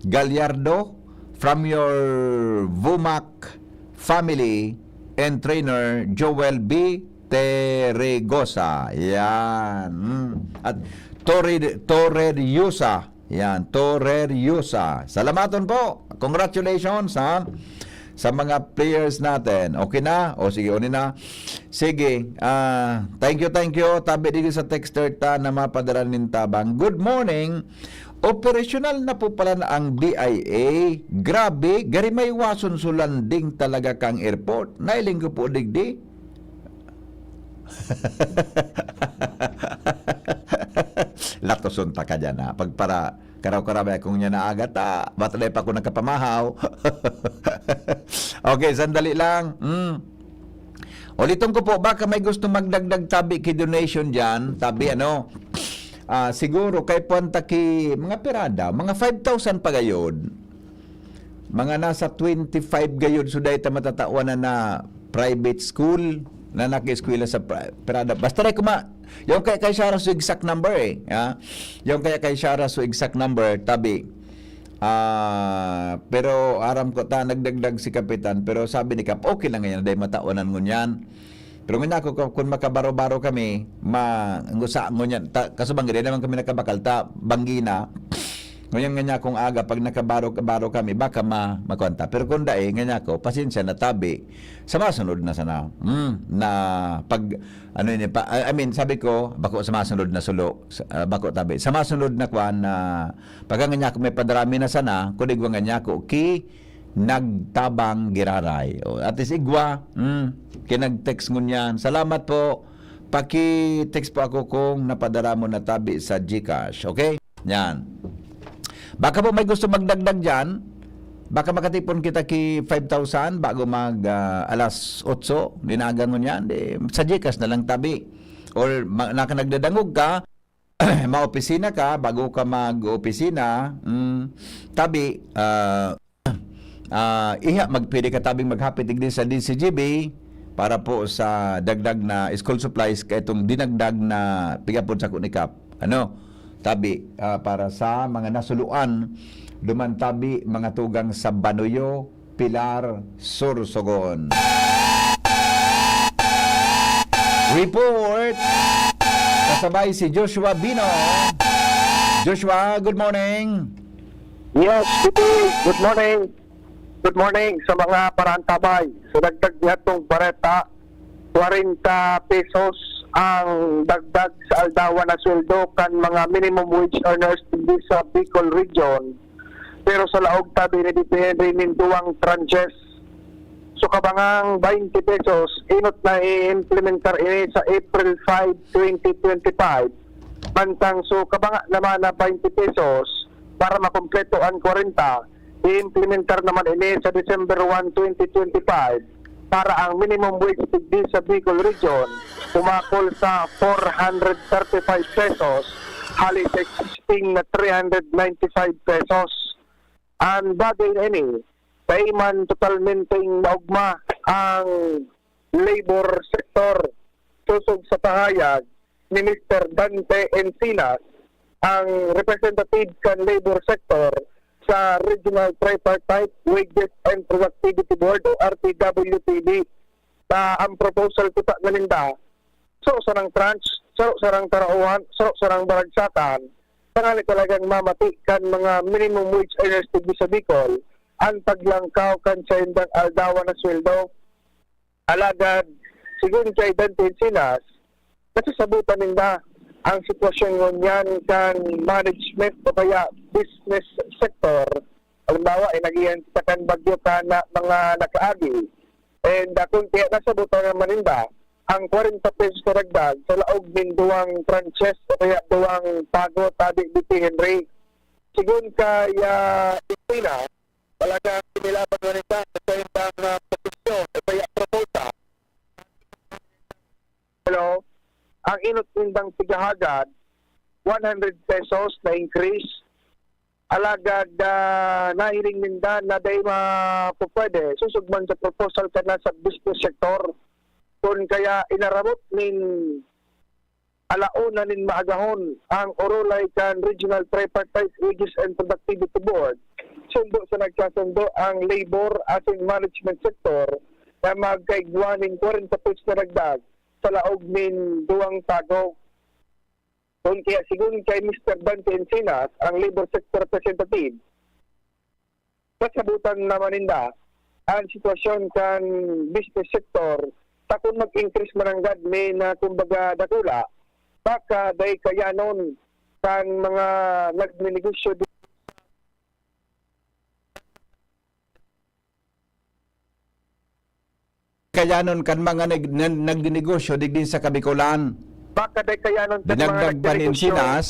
Gallardo, from your Vumac family, and trainer Joel B Terregosa. Yan. Mm. At Torre, Torre Yusa. Yan, Torre Yusa. Salamaton po. Congratulations, ha, sa mga players natin. Okay na? O sige, uni na. Sige. Ah, thank you, thank you. Tabi digdi sa texter ta na mapadara nin tabang. Good morning. Operasyonal na po pala na ang B I A. Grabe, gari may wason so landing talaga kang airport. Nailing ko po digdi. Latoson ta ka dyan, ha? Pagpara, karaw-karaw, eh, kung niya naaga ta, ba't pa ako nakapamahaw? Okay, sandali lang. Mm. Uliton ko po, baka may gusto magdagdag tabi ki donation dyan. Tabi, ano? Ah, siguro, kay puwanta ki mga pirada, mga five thousand pa gayod. Mga nasa twenty-five gayod, so dahil ta matatawan na, na private school, na nag-eskwela sa pri-, private. Basta na kuma, yung kay, kay Shara so exact number eh. Ha? Yung kaya kay Shara so exact number, tabi. Ah, pero aram ko ta, nagdagdag si Kapitan, pero sabi ni Kap, okay lang yan, dahil matawanan ngunyan. Pero ngunyan ako, kung makabaro-baro kami, ma-, ngusa, ngunyan, ta, kasubang, di naman kami nakabakal, ta, banggi na. Ngunyan nga niya kung aga, pag nakabaro-baro kami, baka ma-, makwanta. Pero kung dai, nga niya ako, pasensya na tabi. Sa masunod na sana. Hmm, na pag, ano yun, pa, I I mean, sabi ko, bako sa masunod na sulo, sa, ah, bako tabi. Sa masunod na kwan na, pag nga niya ako may padarami na sana, kudigwa nga niya ako, ki, nagtabang giraray. O, at least igwa, hmm, kinag-text ngunyan. Salamat po. Paki-text po ako kung napadara mo na tabi sa GCash. Okay? Yan. Baka po may gusto magdagdag dyan. Baka makatipon kita ki five thousand bago mag, ah, alas otso. Dinagan mo niyan. Di, sa GCash na lang tabi. Or ma-, naka nagdadangog ka, maopisina ka, bago ka mag-opisina, mm, tabi, ah, ah, iha, magpwede ka tabing maghapit digdi sa D C G B para po sa dagdag na school supplies, kay itong dinagdag na pigapon sa kunikap. Ano? Tabi, ah, para sa mga nasuluan, duman tabi, mga tugang sa Banuyo, Pilar, Sorsogon. Report! Kasabay si Joshua Bino. Joshua, good morning. Yes, good, good morning. Good morning sa mga paraantabay. Sa dagdag niya itong bareta, kwarenta pesos ang dagdag sa aldawan na sweldo kan mga minimum wage earners dito sa Bicol Region. Pero sa laog tabi ni depende nin duwang tranches. So, kabangang twenty pesos, inot na i-implementar ini sa April five, twenty twenty-five. Mantang so, kabanga naman na twenty pesos para makompleto ang kwarenta, i-implementar naman ini sa December one, twenty twenty-five. para ang minimum wage digdi sa Bicol Region, pumakol sa four hundred thirty-five pesos, hali sa existing na three hundred ninety-five pesos. Ang bagay na ini, dai man totalmenteng maugma ang labor sector. Sosog sa pahayag ni Mister Dante Encinas, ang representative kan labor sector sa Regional Tripartite Wages and Productivity Board o R T W T B, na ang proposal kuta na ninda, saro sarang tranche, saro sarang tarawan, saro sarang baragsakan, tangali talagang mamati kan mga minimum wage earners digdi sa Bicol ang paglangkaw kan saindang aldawan na sweldo. Alagad, sigon kay Dante Encinas, nasasabutan ninda ang sitwasyon ngunyan kan management o kaya business sector. Halimbawa, inagihan kita kan bagyo kan mga nakaagi. And, ah, kun kaya nasabutan naman ninda ang kwarenta pesos na dagdag sa laog nin duwang tranches o kaya duwang pago, tabi digdi, Henry. Sigon kay, ah, Justina, talagang kinilaban na ninda sa saindang, ah, petisyon o kaya proposal. Hello? Ang inot nindang pigahagad, one hundred pesos na increase. Alagad, ah, nahiling ninda na dai mapupwede, sosog man sa proposal kan nasa business sector. Kun kaya inarabot nin alauna nin maagahon ang orolay kan Regional Tripartite Wages and Productivity Board, sundo sa nagsasundo ang labor asin management sector na magkaigwa nin kwarenta pesos na dagdag sa laog nin duwang tago. Kun kaya, sigon kay Mister Dante Encinas, ang labor sector representative, nasabutan naman ninda an sitwasyon kan business sector, ta kun mag-increase man nanggad nin, ah, kumbaga, dakula, baka dai kayanon kan mga nagnenegosyo di kayanon kan mga nag-, nan-, nagnenegosyo digdi sa Kabikolan. Baka dai kayanon kan mga Dinagdag pa ni nagnenegosyo. Encinas.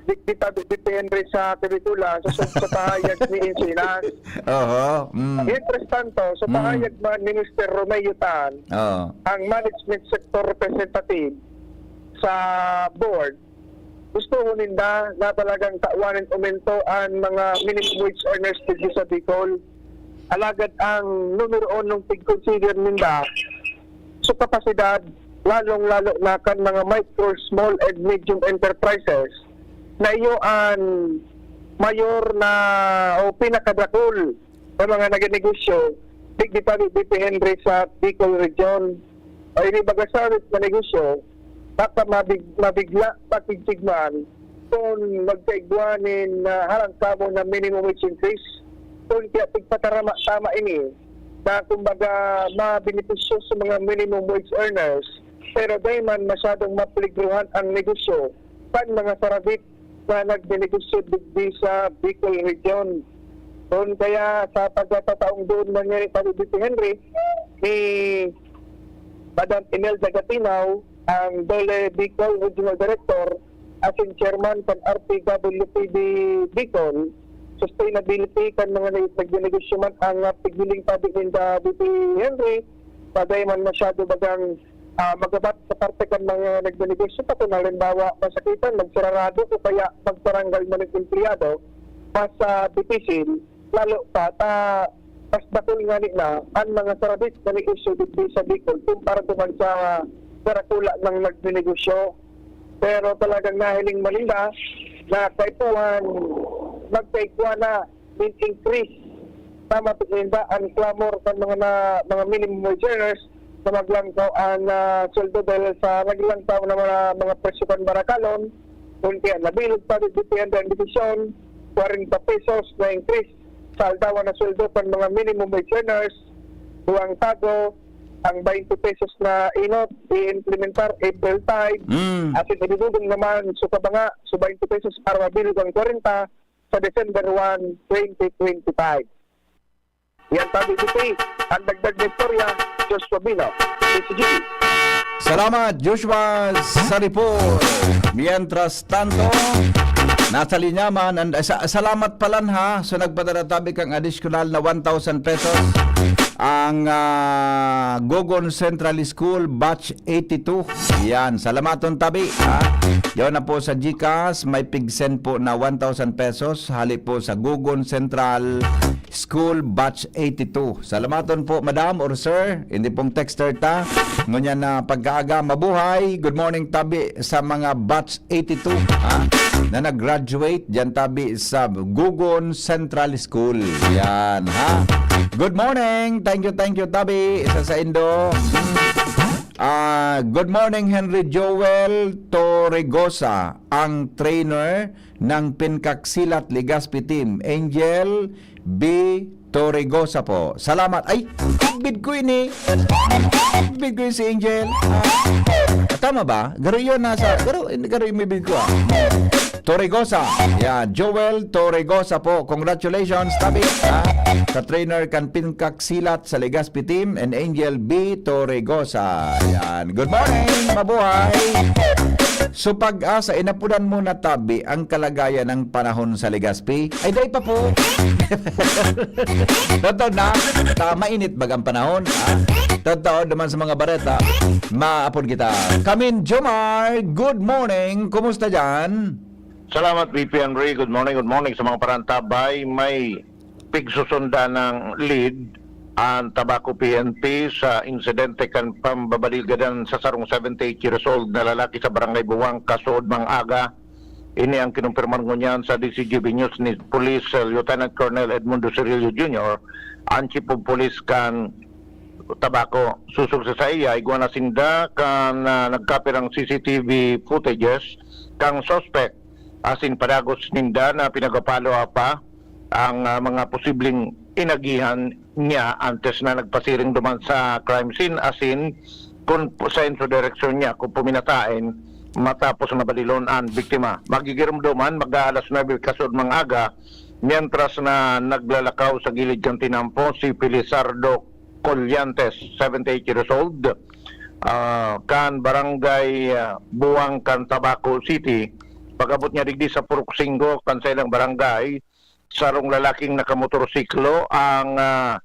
Di, di tabi, depende sa Kabikolan, sa, sa, sa pahayag ni Encinas. Oho, mm. Mientras tanto, sa Mm. pahayag man ni Mister Romeo Tan, Oo. ang management sector representative sa board, gusto ho ninda na talagang tawan nin aumento an mga minimum wage earners digdi sa Bicol. Alagad ang numero unong pig-consider ninda sa kapasidad, lalong-lalo na kan mga micro, small and medium enterprises, na iyo an mayor na o pinakadakul na mga nagnenegosyo, digdi pa digdi, Henry, sa Bicol Region. O ini baga sa na negosyo, baka mabig-, mabigla, pakigsigman, kung magkaigwa nin, ah, harang kamo na minimum wage increase. Kung kaya tigpatarama-tama ini, na kumbaga mabenepisyo sa mga minimum wage earners, pero dai man masyadong mapeligruhan ang negosyo kan mga sarabit na nagnenegosyo digdi sa Bicol Region. Kun kaya sa pagkatataong doon man niya ni Pablo Henry, ni Madam Imelda Gatinaw, ang DOLE Bicol Regional Director, asin Chairman kan R T W P B Bicol, sustainability kan mga nag-, nagnenegosyo man ang, ah, pighiling padi ninda, B P Henry, pa dai man masyado bagang, ah, magabat sa parte kan mga nagnenegosyo pa. Kung halimbawa, masakitan, magsararado o kaya magparanggal man ang empleyado, mas, ah, dipisil, lalo pa, ta, mas dakul ngani na an mga sarabit na negosyo digdi sa Bicol kumpara duman sa darakula nang nagnenegosyo. Pero talagang nahiling man ninda na kaipuhan magkaigwa na nin increase. Tama po ninda an clamor kan mga na, mga minimum wage earners na maglangkaw an, ah, sweldo dahil sa naglangkaw na mga, mga presyo kan barakalon. Kun kaya nabilog pa digdi an desisyon, kwarenta pesos na increase sa aldawan na sweldo kan mga minimum wage earners, duwang tago, ang twenty pesos na inot, i-implementar April tag, Mm. asin idudugong naman sa kabanga sa twenty pesos para mabilog ang kwarenta sa December one, twenty twenty-five. Yan, Tabi Buti, ang dagdag na istorya, Joshua Bino, D C G. Salamat, Joshua, sa report. Mientras tanto, nasa linya man, and, sa-, salamat palan ha, so nagpadara tabi kang additional na one thousand pesos. ang, ah, Gogon Central School Batch eighty-two. Yan, salamaton tabi, ha? Yun na po sa GCash, may pig-send po na one thousand pesos, hali po sa Gogon Central School Batch eighty-two. Salamaton po, madam or sir, hindi pong texter ta. Ngunyan na pagkaaga, mabuhay. Good morning, tabi sa mga batch eighty-two, ha? Na nag-graduate diyan tabi sa Gogon Central School. Yan, ha? Good morning. Thank you, thank you, tabi. Isa sa Indo. Ah, good morning, Henry Joel Torregosa, ang trainer ng Pinkaksilat Legazpi Team. Angel B. Torregosa po. Salamat. Ay, bid ko ini. Bid ko si Angel. Ah, tama ba? Garo yun nasa, garo, garo yung bid ko, ah. Torregosa. Yeah, Joel Torregosa po. Congratulations, tabi, ha? Sa trainer kan Pinkaksilat sa Legazpi Team and Angel B. Torregosa. Yan. Good morning. Mabuhay. So, Pag-asa, inapunan mo na tabi ang kalagayan ng panahon sa Legazpi? Ay, dai pa po. Totoo na. Ta, mainit bagang panahon, ha? Totoo naman sa mga bareta. Maapod kita. Kamin Jomar, good morning. Kumusta diyan? Salamat, V P Henry. Good morning, good morning sa mga parantabay. May pigsusundan ng lead ang Tabaco P N P sa insidente kan pambabadil gadan sa sarong seventy-eight years old na lalaki sa Barangay Buwang, Kasuod, Mang Aga. Ini ang kinumpirmar ngunyan sa D C G B News ni Police, uh, Lieutenant Colonel Edmundo Cirillo Junior, ang Chief of Police kan Tabaco. Sosog sa saiya, igwa na sinda kan, ah, nagkapirang C C T V footages kang suspect, asin padagos ninda na pinagapalo pa ang, ah, mga posibleng inagihan niya antes na nagpasiring duman sa crime scene, asin kun saen sa direksyon niya kung puminasain matapos na badilon ang biktima. Magigiromdoman, mag-aalas nuebe kasuod mang aga, mientras na naglalakaw sa gilid kan tinampo si Felizardo Collantes, seventy-eight years old, ah, kan barangay, ah, Buwang kan Tabaco City. Pag-abot niya digdi sa Purok Singgo kan saiyang barangay, sarong lalaking nakamotorsiklo ang, ah,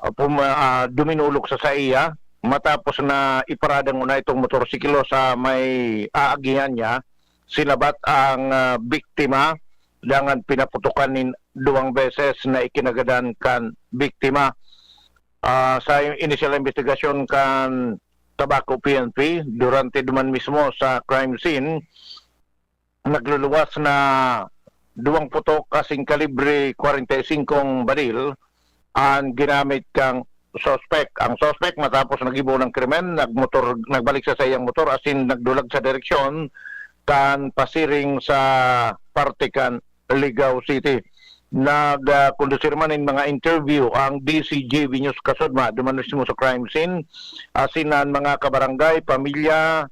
ah, pum-, ah, duminulok sa saiya. Matapos na iparada nguna itong motorsiklo sa may aagihan niya, sinabat ang, ah, biktima, dangan pinaputokan nin duwang beses na ikinagadan kan biktima. Ah, sa inisyal na imbestigasyon kan Tabaco P N P, durante duman mismo sa crime scene, nagluluwas na duwang putok asin kalibre kwarenta y singkong baril ang ginamit kang suspek. Ang suspek, matapos naggibo ng krimen, nagmotor, nagbalik sa saiyang motor asin nagdulag sa direksyon kan pasiring sa parte kan Ligao City. Nag, ah, kondusir man nin mga interview ang D C G B News Kasudma, duman mismo sa crime scene, asin an mga kabarangay, pamilya,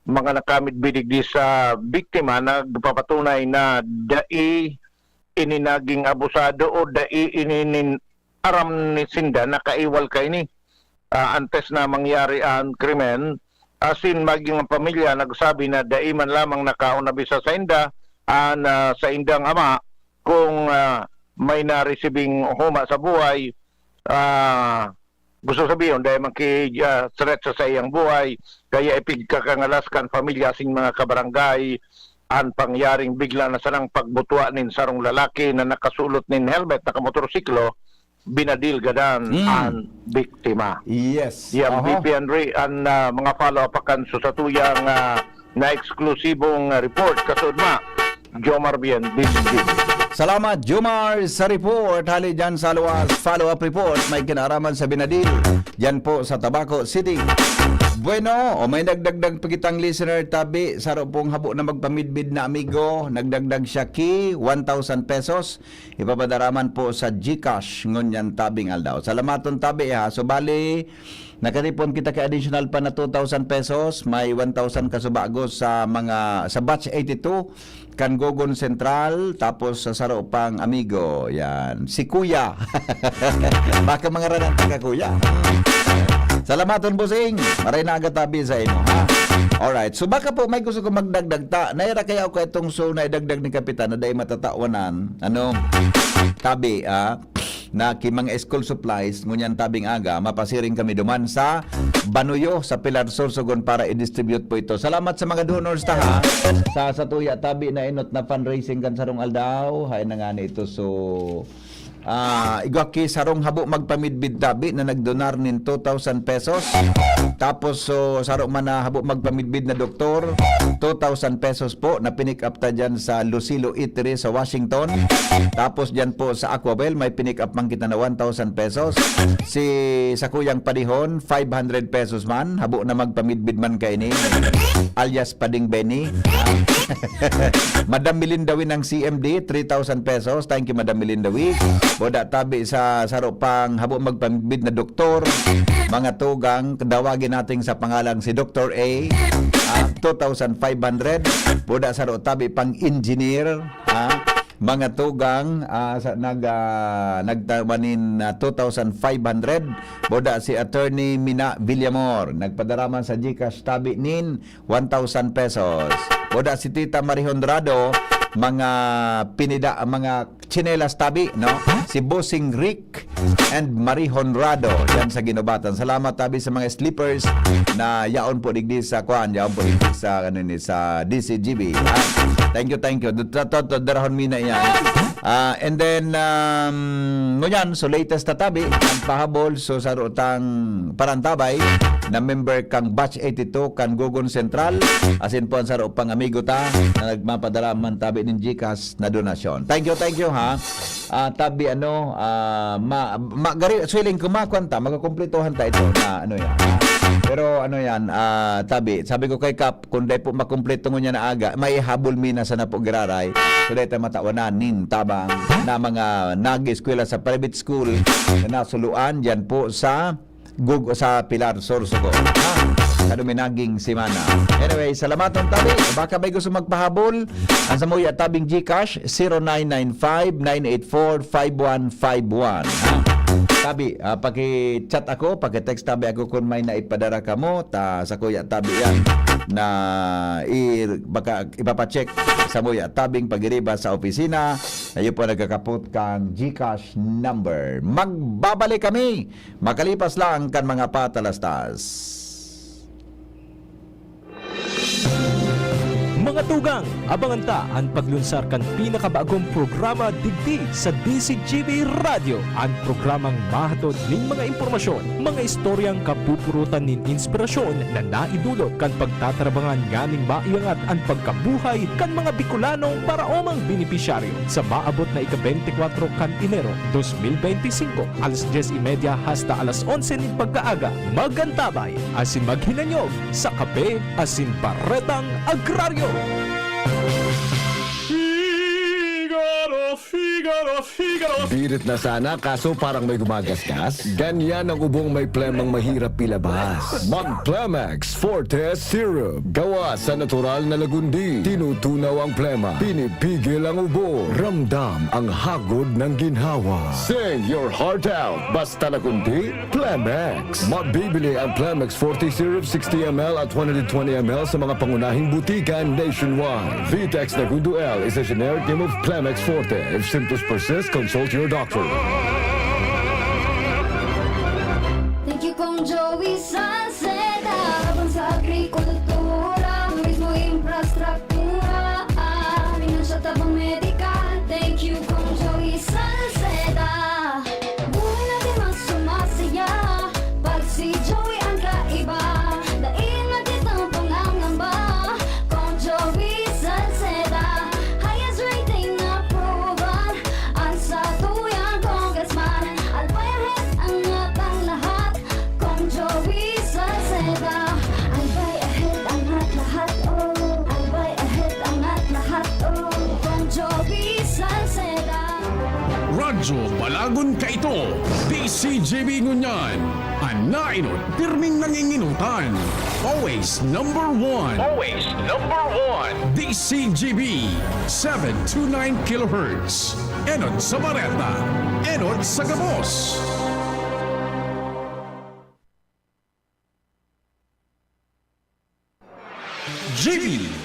mga nakamidbid digdi sa biktima nagpapatunay na dai ini naging abusado o dai ini nin-, aram ni sinda na kaiwal kaini, ah, antes na mangyari an krimen. Asin maging ang pamilya nagsabi na dai man lamang nakaon na bisa sainda an, ah, saindang ama kung, ah, may naresibing huma sa buhay, ah, gusto sabihon, dai man ki, ah, threat sa saiyang buhay, kaya ipigkakangalas kan pamilya asin mga kabarangay an pangyaring bigla na sanang pagbutwa nin sarong lalaki na nakasulot nin helmet, nakamotorsiklo, binadil gadan Mm. an biktima. Yes. Yan, Aha. V P Henry, an, ah, mga follow-up akan sa satuyang, ah, na eksklusibong, ah, report. Kasudma, Jomar Bien, D C G. Salamat, Jomar, sa report. Hali dyan sa luwas, follow-up report. May kinaaraman sa binadil. Dyan po sa Tabaco City. Bueno, o may nagdagdag pa kitang listener, tabi, saro pong habo na magpamidbid na amigo. Nagdagdag siya ki one thousand pesos. Ipapadaraman po sa GCash ngunyan tabing aldaw. Salamaton tabi, ha. So, bali, nakatipon kita kay additional pa na two thousand pesos. May one thousand kasubago sa mga, sa batch eighty-two, kan Gogon Central, tapos sa saro pang amigo. Yan. Si Kuya. Baka mga ranan ka, Kuya. Salamaton, Busing. Maray na aga tabi sa imo, ha? Alright. So, baka po may gusto ko magdagdag ta. Naira kaya ako itong so na idagdag ni Kapitan na dahil matatawanan. Ano? Tabi, ah. na ki mga school supplies, ngunyan tabing aga, mapasiring kami duman sa Banuyo, sa Pilar, Sorsogon para i-distribute po ito. Salamat sa mga donors ta, ha. Sa, sa tuya tabi na inot na fundraising kan sarong aldaw, hay na nga ni ito. So, ah, igwa ki sarong habo magpamidbid tabi na nagdonar nin two thousand pesos. Tapos, so, saro man na habo magpamidbid na doktor, two thousand pesos po na pinick up ta dyan sa Lucilo Eatery sa Washington. Tapos dyan po sa Aquabel, may pinick up man kita na one thousand pesos. Si sakuyang padihon, five hundred pesos man. Habo na magpamidbid man kaini, alias Pading Benny. Madam Melinda Win ng C M D, three thousand pesos. Thank you, Madam Melinda Win. Boda tabi sa saro pang habo magpamidbid na doktor, mga tugang, dawagin natin sa pangalang si Doktor A, ah, two thousand five hundred. Boda saro tabi pang engineer, ah, mga tugang, ah, sa, nag, ah, nagtaman nin, ah, two thousand five hundred. Boda si Attorney Mina Villamor, nagpadaraman sa GCash tabi nin one thousand pesos. Boda si Tita Marie Honrado, mga pinida, mga tsinelas tabi, no? Si Bossing Rick and Marie Honrado, yan sa Ginobatan. Salamat tabi sa mga slippers na yaon po digdi sa kwan, yaon po digdi sa, ano ni, sa D C G B, ha? Thank you, thank you. Dut-, dut-, dut-, darahon mi na yan. Ah, and then, um, ngunyan, so latest ta tabi, ang pahabol, so saro tang parantabay na member kang Batch eighty-two, kan Gogon Central, asin po ang saro pang amigo ta na nagmapadara man tabi nin GCash na donasyon. Thank you, thank you, ha. Ah, tabi, ano, ah, ma, ma, gari, feeling ko, makuan ta, magkukumpletohan ta ito na, ano yan, ha? Pero, ano yan, ah, tabi, sabi ko kay Kap, kung dai po makumpleto ngunyan na aga, maihabol mi na sana po giraray. So, dai ta matawanan nin tabang na mga nag-eskwela sa private school na nasuluan diyan po sa Gug-, sa Pilar, Sorsogon. Ha? Kano mi naging semana. Anyway, salamaton tabi. Baka may gusto magpahabol, ang samuya tabing GCash, zero nine nine five, nine eight four, five one five one. Ha? Tabi, ah, paki-chat ako, paki-text tabi ako kung may naipadara kamo, ta sa kuya tabi yan na i-, baka ipapacheck sa muya tabing pagiriba sa opisina. Ayo po nagkakapot kang GCash number. Magbabalik kami makalipas lang kan mga patalastas. Mga tugang, abangan ta an paglunsar kan pinakabagong programa digdi sa D C G B Radyo, an programang mahatod nin mga impormasyon, mga istoryang kapupurutan nin inspirasyon na naidulot kan pagtatarabangan nganing maiangat an pagkabuhay kan mga Bicolanong paraomang benepisyaryo. Sa maabot na ika-bente kwatro kan Enero dos mil bente singko, alas dyes y media hasta alas onse nin pagkaaga, magantabay asin maghinanyog sa Kape asin Baretang Agraryo. Figaro, Figaro, Figaro. Birit na sana, kaso parang may gumagasgas. Ganyan ang ubong may plemang mahirap ilabas. Mag Plemex Forte Syrup. Gawa sa natural na lagundi. Tinutunaw ang plema. Pinipigil ang ubo. Ramdam ang hagod ng ginhawa. Sing your heart out. Basta lagundi, Plemex. Mabibili ang Plemex Forte Syrup sixty M L at one hundred twenty M L sa mga pangunahing butika nationwide. Vitex Nagundo L is a generic name of Plemex Forte. If symptoms persist, consult your doctor. Thank you, Kong Joey Salceda. Tabang sa agrikultura, turismo, infrastruktura, ah, financial tabang medikal. Thank you, Kong Joey Salceda. Buhay natin mas sumasaya pag si Joey ang kaiba. Dai na kitang pangangamba, Kong Joey Salceda. Highest rating na proven, ang satuyang congressman. Albay ahead ang atang lahat, Kong Joey Salceda. Albay ahead ang at lahat, oh. Albay ahead ang at lahat, oh. Kong Joey Salceda. Radyo Balagon kaito, D C G B ngunyan. An nainot, pirming nanginginutan. Always number one. Always number one. D C G B, seven two nine kilohertz. Enot sa bareta, enot sa gabos. G B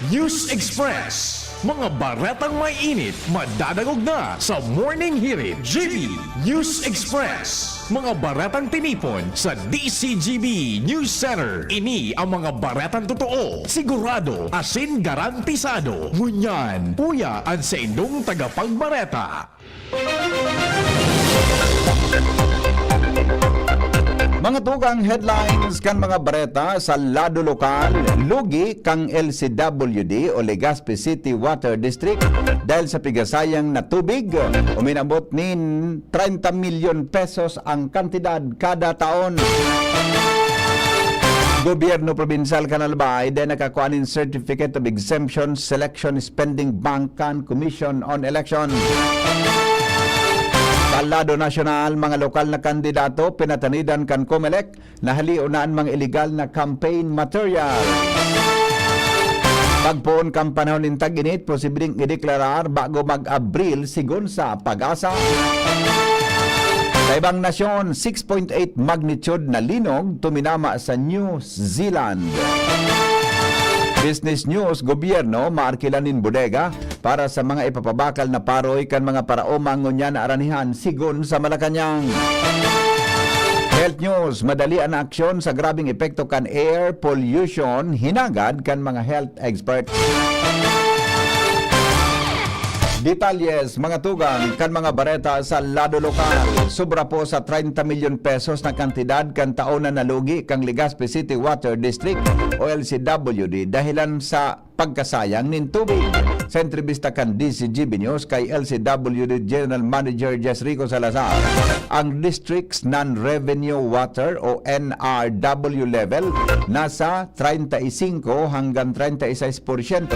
News Express. Mga baretang maiinit, madadangog na sa Morning Hirit, G B News Express. Mga baretang tinipon sa D C G B News Center. Ini ang mga baretang totoo, sigurado, asin garantisado. Ngunyan, uya an saindong tagapagbareta. Mga tugang headlines kan mga bareta sa lado lokal, lugi kan L C W D o Legazpi City Water District dahil sa pigasayang na tubig, uminabot nin treinta milyon pesos ang kantidad kada taon. Gobyerno Probinsyal kan Albay dai nakakua nin Certificate of Exemption, Selection, Spending Bank kan Commission on Election. Sa lado nasyonal, mga lokal na kandidato pinatanidan kan Comelec na halion na an mga iligal na campaign material. Pagpoon kan panahon nin tag-init, posibleng ideklarar bago mag-Abril, sigon sa PAGASA. Sa ibang nasyon, six point eight magnitude na linog tuminama sa New Zealand. Business News, gobyerno maarkilan nin bodega para sa mga ipapabakal na paroy kan mga paraoma ngunyan na aranihan, sigon sa Malacañang. Health News, madali an aksyon sa grabeng epekto kan air pollution, hinagad kan mga health experts. Detalles, mga tugang, kan mga bareta sa lado lokal. Sobra po sa treinta milyon pesos na kantidad kan taon na nalugi kan Legazpi City Water District o L C W D dahilan sa pagkasayang nin tubig. Sa entrebista kan D C G B News kay L C W D General Manager Jess Rico Salazar, ang district's non-revenue water o N R W level nasa treinta y cinco hanggang treinta y seis porsyento,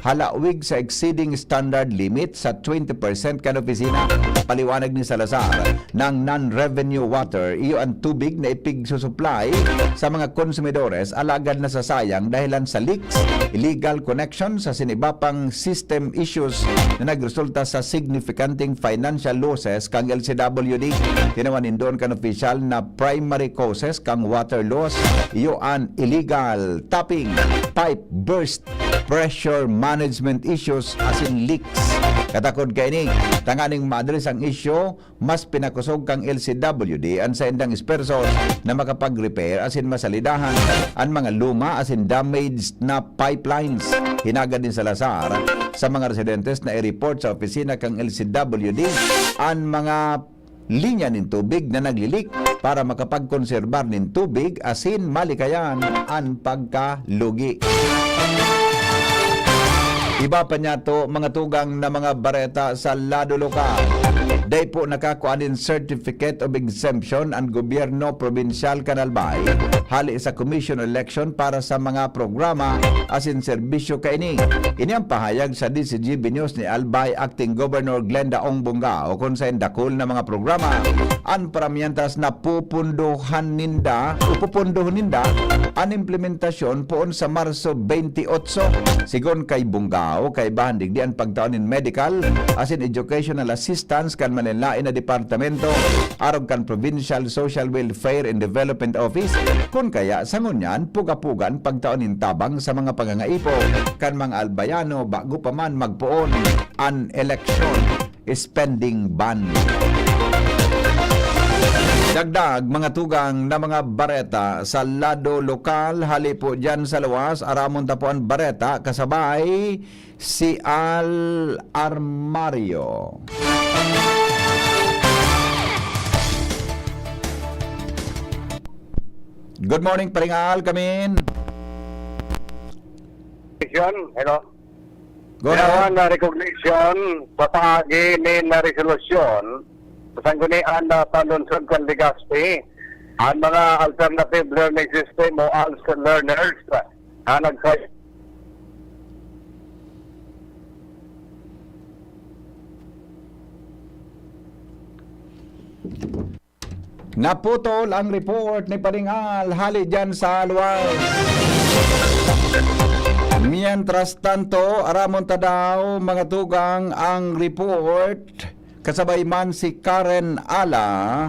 halawig sa exceeding standard limit sa twenty percent kan opisina. Paliwanag ni Salazar, nang non-revenue water, iyo an tubig na ipigsusuplay sa mga konsumidores, alagad nasasayang dahilan sa leaks, illegal connections asin iba pang system issues na nagresulta sa signifikanteng financial losses kan L C W D. Tinawan nin duon kan opisyal na primary causes kan water loss, iyo an illegal tapping, pipe burst, pressure management issues asin leaks. Katakod kaini, tanganing ma-address ang isyu, mas pinakosog kan L C W D an saindang esfuerzos na makapag-repair asin masalidahan an mga luma asin damaged na pipelines. Hinagad ni Salazar sa mga residentes na i-report sa opisina kan L C W D an mga linya nin tubig na naglilik para makapagkonserbar nin tubig asin malikayan an pagkalugi. Iba pa niyato, mga tugang na mga bareta sa lado lokal. Dai po nakakua nin Certificate of Exemption an gobyerno probinsyal kan Albay hali sa commission election para sa mga programa asin serbisyo kaini. Ini ang pahayag sa D C G B News ni Albay Acting Governor Glenda Ong Bongao, kun saen dakul na mga programa an paramiyan ta napupundohan ninda o pupundohon ninda an implementasyon poon sa Marso twenty-eight. Sigon kay Bongao, kaibahan digdi an pagtao nin medical asin educational assistance kan manlaen-laen na departamento arog kan Provincial Social Welfare and Development Office, kun kaya sa ngunyan puga-puga an pagtao nin tabang sa mga pangangaipo kan mga Albayano bago pa man magpoon an eleksyon spending ban. Dagdag, mga tugang na mga bareta sa lado lokal, hali po diyan sa luwas, aramon ta po an bareta kasabay si Al Armario. Good morning, Paring Al, kamin. Hello. Go ahead. Yawan na recognition sa paagi nin na resolusyon sa Sanggunian na Panlungsod kan Legazpi, ang mga alternative learning system o ALS learners na nagsay- Naputol ang report ni Paring Al hali diyan sa luwas. Mientras tanto, aramon ta daw, mga tugang, ang report kasabay man si Karen Ala.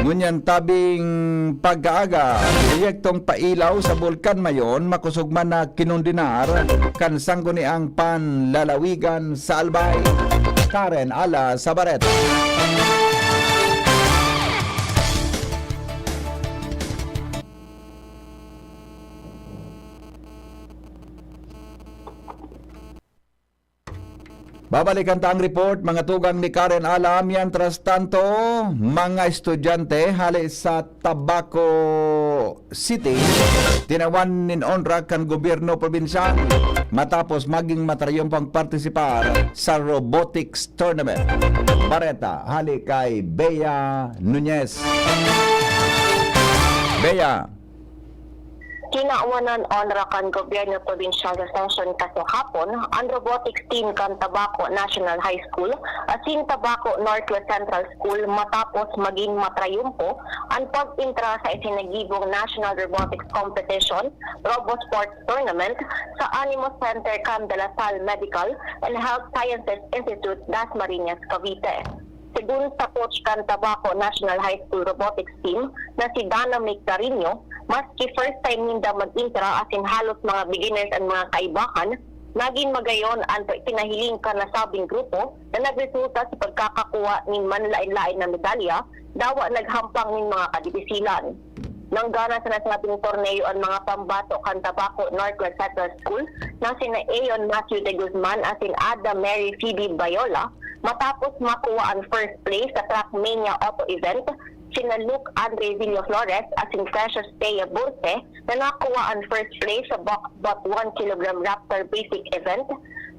Ngunyan tabing pagkaaga, proyektong pailaw sa Bulkan Mayon makosog man na kinondenar kan Sangguniang Panlalawigan sa Albay. Karen Ala sa Bareta. Babalikan ta ang report, mga tugang ni Karen Ala. Mientras tanto, mga estudyante hale sa Tabaco City, tinawan nin onra kan gobyerno probinsyal matapos maging matrayompong partisipar sa robotics tournament. Bareta hale kay Bea Nunez. Bea. Kinawanan onra kan gobyerno probinsyal sa sesyon kasahapon an robotics team kan Tabaco National High School asin Tabaco Northwest Central School matapos magin matrayumpo an pag-entra sa isinagibong National Robotics Competition, RoboSports Tournament, sa Animo Center kan De La Salle Medical and Health Sciences Institute, Dasmariñas, Cavite. Segun sa coach kan Tabaco National High School Robotics Team na si Dana May Carino, maski first time ninda mag-entra asin halos mga beginners an mga kaibahan, nagin magayon an pinahiling kan nasabing grupo na nagresulta sa pagkakakuha nin manlaen-laen na medalya, dawa naghampang nin mga kadipisilan. Nanggana sa nasabing torneo an mga pambato kan Tabaco Northwest Central School na sina Aeon Matthew de Guzman asin Ada Mary Phoebe Bayola matapos makuha an first place sa Trackmania Auto Event, sina Luke Andre Villaflores asin Precious Thea Burce na nakuha an first place sa Box Butt one kilogram Raptor Basic Event.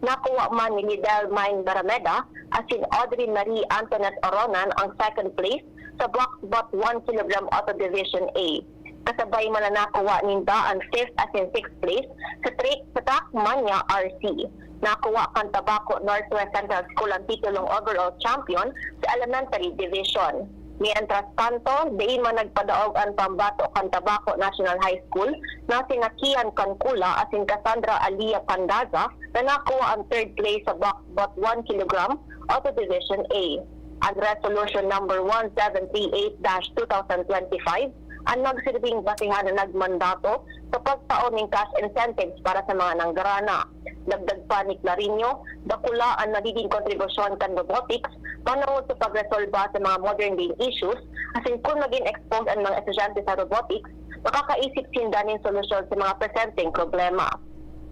Nakuha man ni Lidel Mine Barameda asin Audrey Marie Antoinette Oronan ang second place sa Box Butt one kilogram Auto Division A. Kasabay man na nakuha ninda an fifth asin sixth place sa track, sa Trackmania R C. Nakuha kan Tabaco Northwest Central School ang titulong overall champion sa Elementary Division. Mientras tanto, dai man nagpadaog an pambato kan Tabaco National High School na sina Kian Cancula asin Cassandra Alia Candaza na nakuha ang third place sa Box Butt one kilogram Auto Division A. An Resolution Number one seven three eight dash two thousand twenty-five an nagsirbing basehan na nagmandato sa pagtao nin cash incentives para sa mga nanggarana. Dagdag pa ni Clarinho, dakula an nagigin kontribusyon kan robotics panongod sa pagresolba sa mga modern day issues, asin kun magin expose an mga estudyante sa robotics, makakaisip sinda nin solusyon sa mga presenteng problema.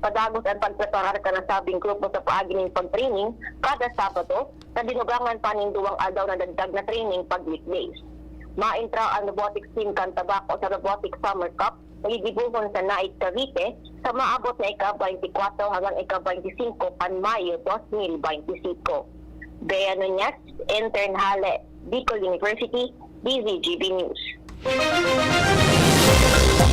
Padagos an pagpreparar kan nasabing grupo sa paagi nin pag-training kada Sabado, na dinugangan pa nin duwang aldaw na dagdag na training pag weekdays. Maentra an robotics team kan Tabaco sa Robotics Summer Cup na gigibohon sa Naik, Cavite, sa maabot na ika-twenty-four hanggang ika-twenty-five kan Mayo dos mil twenty-five. Bea Nunez, Intern Hale, Bicol University, D Z G B News.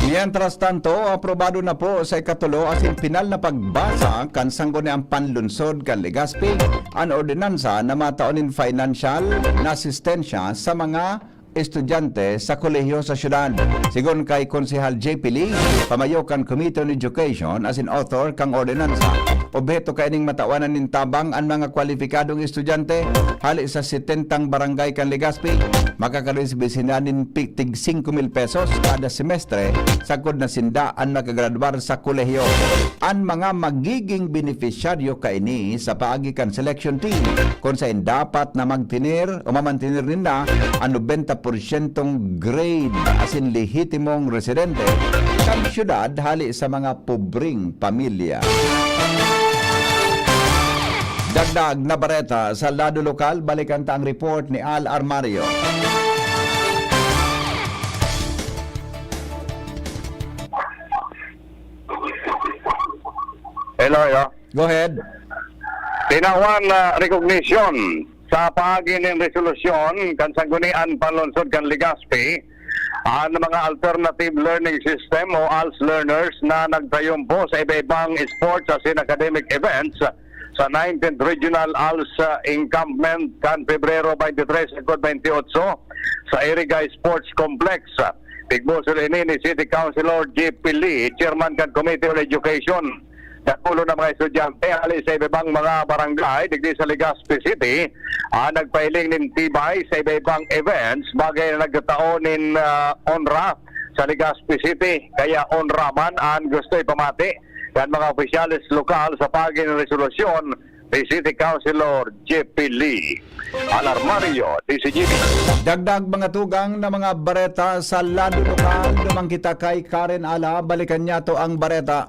Mientras tanto, aprobado na po sa ikatulo asin pinal na pagbasa kan Sangguniang Panlunsod kan Legazpi an ordinansa na matao nin financial na asistensya sa mga estudyante sa kolehiyo sa syudad. Sigon kay Konsehal J P Lee, pamayo kan Committee on Education asin author kan ordinansa, obheto kaining matawan nin tabang an mga kwalipikadong estudyante hale sa setentang barangay kan Legazpi. Makakaresibi sinda nin pi-, tig singko mil pesos kada semestre, sagkod na sinda an makagradwar sa kolehiyo. An mga magiging benepisyaryo kaini sa paagi kan selection team, kun saen dapat na magtener o mamantener ninda an nobenta porsyentong grade asin lehitimong residente kan syudad hale sa mga pobreng pamilya. Dagdag na bareta sa lado lokal, balikan ta ang report ni Al Armario. Hello, hello. Go ahead. Tinawan na recognition sa paagi nin resolusyon kan Sanggunian Panlunsod kan Legazpi an mga alternative learning system o als learners na nagtrayumpo sa iba-ibang sports asin academic events sa nineteenth Regional als Encampment kan Pebrero twenty-three sagkod twenty-eight sa Iriga Sports Complex. Pigboso ini ni City Councilor J P Lee, Chairman kan Committee on Education. Dakulo na mga estudyante hali sa iba-ibang mga barangay digdi sa Legazpi City ang nagpahiling nin tibay sa iba-ibang events, bagay na nagtatao nin, ah, onra sa Legazpi City. Kaya onra man an gusto ipamati kan mga opisyales lokal sa pagi nin resolusyon ni City Councilor J P Lee. Alarmario, D C G B. Dagdag mga tugang na mga bareta sa lado lokal. Duman kita kay Karen Ala. Balikan niya to ang bareta.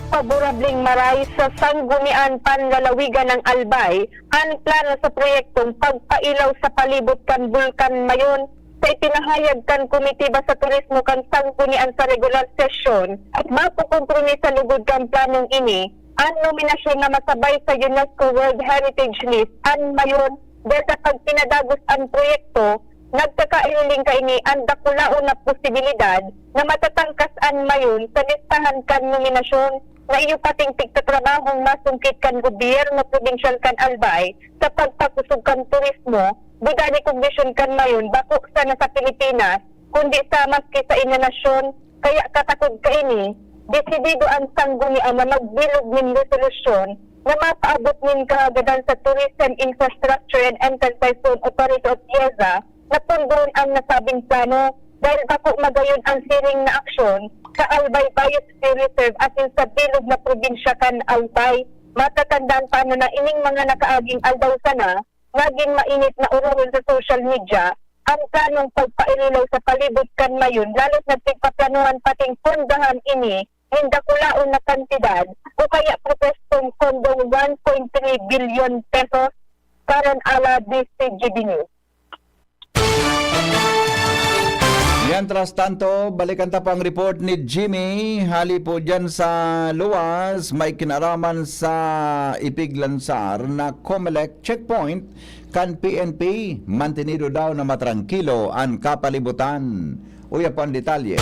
Paborableng maray sa Sanggunian Panlalawigan ng Albay an plano sa proyektong pagpailaw sa palibot kan Bulkan Mayon. Sa ipinahayag kan Komitiba sa Turismo kan Sanggunian sa regular sesyon, at mapokompromiso lugod kan planong ini an nominasyon na masabay sa UNESCO World Heritage List an Mayon. Dahil sa pagpinadagos an proyekto, nagkakahiling kaini an dakulaon na posibilidad na matatangkas an Mayon sa listahan kan nominasyon. Naiyo pating pigtatrabahong masungkit kan gobyerno probinsyal kan Albay sa pagpakosog kan turismo, buda rekognisyon kan Mayon bako sana sa Pilipinas, kundi sa maski sa ina nasyon. Kaya katakod kaini, desidido an Sanggunian na magbilog nin resolusyon na mapaabot nin kahagadan sa Tourism Infrastructure and Enterprise Zone Authority o TIEZA na pondohon ang nasabing plano, dahil bako magayon ang siring na aksyon sa Albay Biosphere Reserve asin sa bilog na probinsya kan Albay. Matatandaan pa na ining mga nakaaging aldaw sana, nagin mainit na orolon sa social media ang planong pagpailaw sa palibot kan Mayon, lalo't nagpigpaplanuhan pating pondahan ini nin dakulaon na kantidad o kaya propwestong pondong one point three billion pesos. Karen Ala, D C G B News. Mientras tanto, balikan ta pa ang report ni Jimmy. Hali po dyan sa luwas, may kinaraman sa Ipiglansar na Comelec checkpoint kan P N P. Mantenido daw na matrangkilo an kapalibutan. Uya po ang detalye.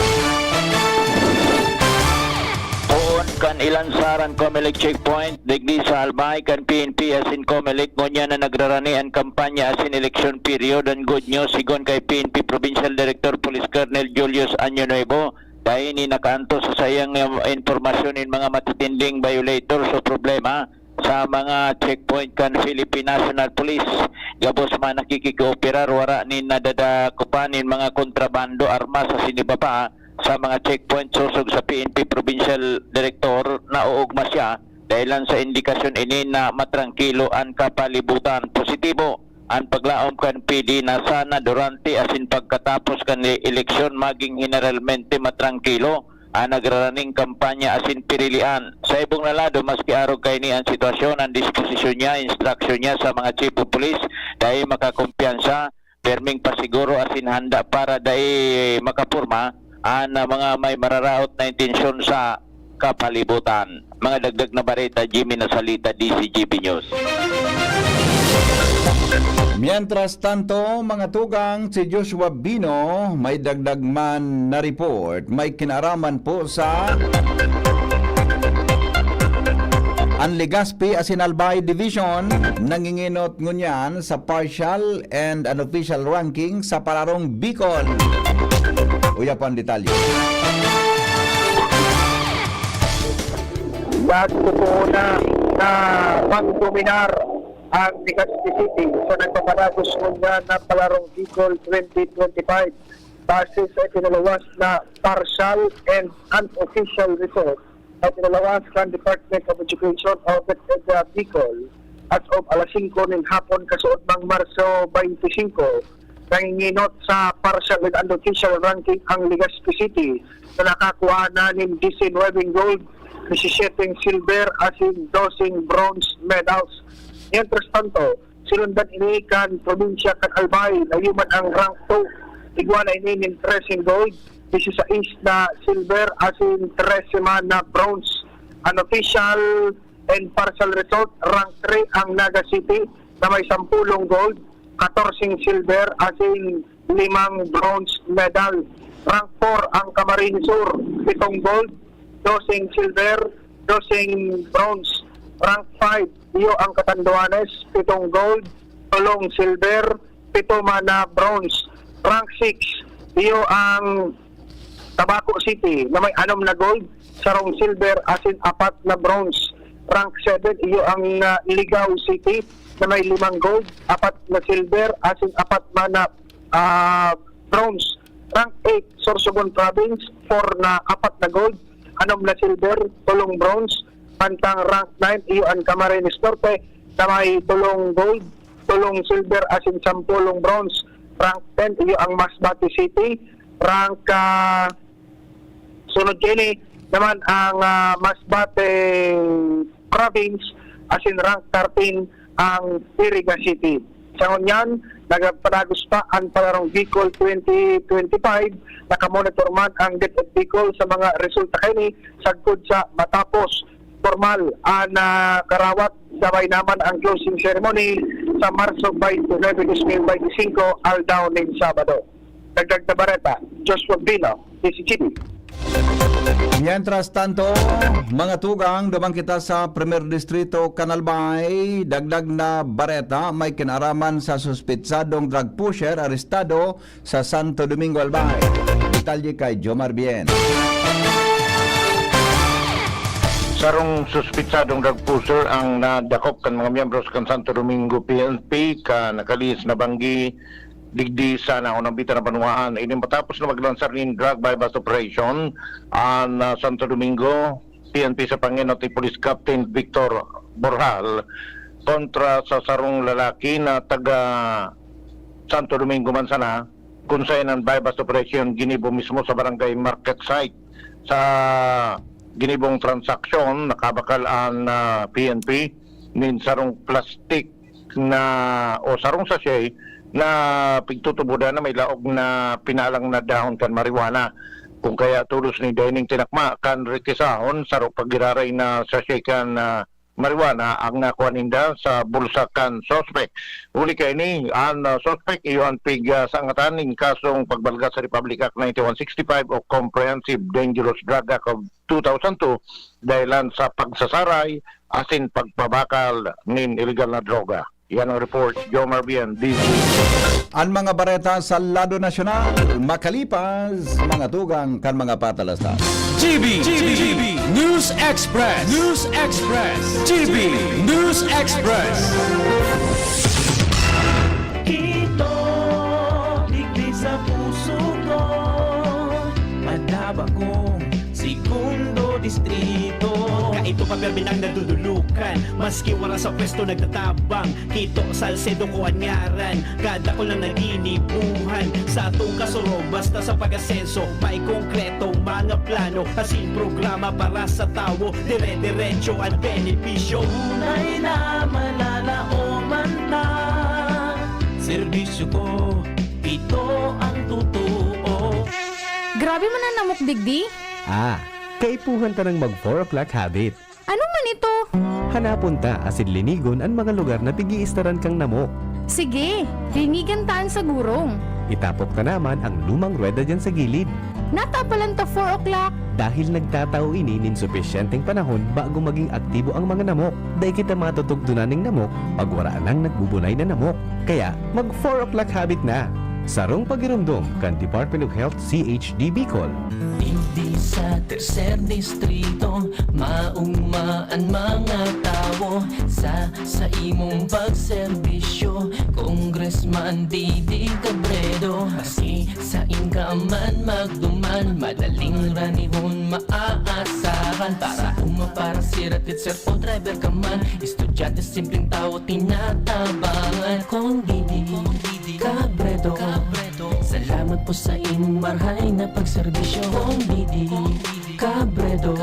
Poon kan Ilansar an Comelec checkpoint digdi sa Albay kan P N P asin Comelec, ngunyan na nagrarani an kampanya asin eleksyon period. An good news, sigon kay P N P Provincial Director Police Colonel Julius Año Nuevo, dai ini nakaantos sa saiyang, um, impormasyon nin mga matitinding violators o problema sa mga checkpoint kan Philippine National Police. Gabos man nakikikooperar, wara nin nadadakupan nin mga kontrabando, armas asin iba pa sa mga checkpoint sosog sa P N P Provincial Director. Naoogma siya dahilan sa indikasyon ini na matrangkilo an kapalibutan. Positibo an paglaom kan P D na sana durante asin pagkatapos kan eleksyon maging heneralmente matrangkilo an nagraraning kampanya asin pirilian. Sa ibong na lado, maski arog kaini an sitwasyon, an disposisyon niya, instruksyon niya sa mga chief of police, dai makakumpiyansa, pirming pasiguro asin handa para dai makaporma an, ah, mga may mararaot na intensyon sa kapalibutan. Mga dagdag na bareta, Jimmy Nasalita, D C G B News. Mientras tanto, mga tugang, si Joshua Bino, may dagdag man na report, may kinaraman po sa an Legazpi asin Albay Division, nanginginot ngunyan sa partial and unofficial ranking sa Palarong Bicol. Uya po ang detalye. Nagtutuo na na pangdominar ang Legazpi City sa nagpapadagos ngunyan na Palarong Bicol twenty twenty-five, base sa itinalawas na partial and unofficial result na itinalawas kan Department of Education o DepEd Bicol as of alas singko nin hapon kasuodmang Marso twenty-five. Nanginginot sa partial and unofficial ranking ang Legazpi City na nakakua na nin disinwebeng gold, disisyeteng silver asin doseng bronze medals. Mientras tanto, sinundan ini kan probinsya kan Albay na human ang rank two. Igwa na ini nin treseng gold, disisais na silver asin trese man na bronze. Unofficial and partial result, rank three ang Naga City na may sampulong gold, katorseng silver asin limang bronze medal. Rank four ang Camarines Sur, pitong gold, doseng silver, doseng bronze. Rank five, iyo ang Catanduanes, pitong gold, tolong silver, pito man na bronze. Rank six, iyo ang Tabaco City na may anom na gold, sarong silver asin apat na bronze. Rank seven, iyo ang, ah, Ligao City na may limang gold, apat na silver asin apat man na, ah, bronze. Rank eight, Sorsogon Province, four na, apat na gold, anom na silver, tolong bronze. Mantang rank nine, iyo ang Camarines Norte na may tolong gold, tolong silver asin sampolong bronze. Rank ten, iyo ang Masbate City. Rank, ah, Sunod kaini naman ang, ah, Masbate Province, asin rank thirteen ang Iriga City. Sa ngunyan, nagpadagos pa ang palarong Bicol twenty twenty-five. Nakamonitor man ang DepEd Bicol sa mga resulta kaini sagkod sa matapos pormal ang, ah, karawat, sabay naman ang closing ceremony sa Marso twenty-nine, aldaw nin Sabado. Dagdag na bareta, Joshua Bino, D C G B. Mientras tanto, mga tugang, duman kita sa Primer Distrito, Canal Bay. Dagdag na bareta, may kinaraman sa suspitsadong drug pusher arestado sa Santo Domingo, Albay. Detalye kay Jomar Bien. Sarong suspitsadong drug pusher ang nadakop kan mga miyembros kan Santo Domingo P N P, kan nakalihis na banggi digdi sa naunambitan na banwaan. Ini matapos na maglansar nin drug buy-bust operation an, ah, Santo Domingo P N P sa pangenot ni Police Captain Victor Borjal kontra sa sarong lalaki na taga Santo Domingo man sana, kun saen an buy-bust operation ginibo mismo sa barangay market site. Sa ginibong transaksyon, nakabakal an, ah, P N P nin sarong plastik na o sarong sachet na pigtutubodan na may laog na pinalang na dahon kan marijuana. Kung kaya tolos ni Dining tinakma kan rekisahon, saro pa giraray na sachet kan, ah, marijuana ang nakua ninda sa bulsa kan suspek. Huli kaini, an, ah, suspek iyo an pig, ah, sangatan nin kasong pagbalga sa Republic Act ninety-one sixty-five o Comprehensive Dangerous Drug Act of two thousand two, dahilan sa pagsasaray asin pagpabakal nin iligal na droga. Yan ang report, Jomar Bien, D C. An mga bareta sa lado nasyonal, makalipas, mga tugang kan mga patalastas. G B, G B, News Express, News Express, G B News Express. Kito, digdi sa puso ko, madaba kong segundo distrito. Kaito pa, permi nang nadudulukan, maski wala sa pwesto nagtatabang. Kito Salcedo ko an ngaran, kadakul na naginibuhan. Sa atong kasurog, basta sa pag-asenso, may konkretong mga plano, asin programa para sa tawo, dire-diretso an benepisyo. Tunay na mananaoman ta, serbisyo ko, ito ang totoo. Grabe man an namok digdi. Ah, kaipuhan ta nang mag four o'clock habit. Ano man ito? Hanapon ta asin linigon an mga lugar na pig-iistaran kan namok. Sige, linigan ta an sagurong. Itapok ta naman ang lumang ruweda diyan sa gilid. Natapalan ta four o'clock. Dahil nagtatao ini nin supisyenteng panahon bago maging aktibo ang mga namok. Dai kita matutugdonan nin namok pag wara nang nagbubunay na namok. Kaya, mag four o'clock habit na! Sarong pagiromdom kan Department of Health, C H D Bicol. Digdi sa Tercer Distrito, maogma an mga tawo sa, sa imong pagserbisyo. Congressman Didi Cabredo, maski sain ka man magduman, madaling ranihon maaasahan. Para uma, para sira, teacher o driver ka man, estudyante, simpleng tawo, tinatabangan. Kong Didi, Cabredo, salamat po sa imong marhay na pagserbisyo. Kong Didi, Cabredo,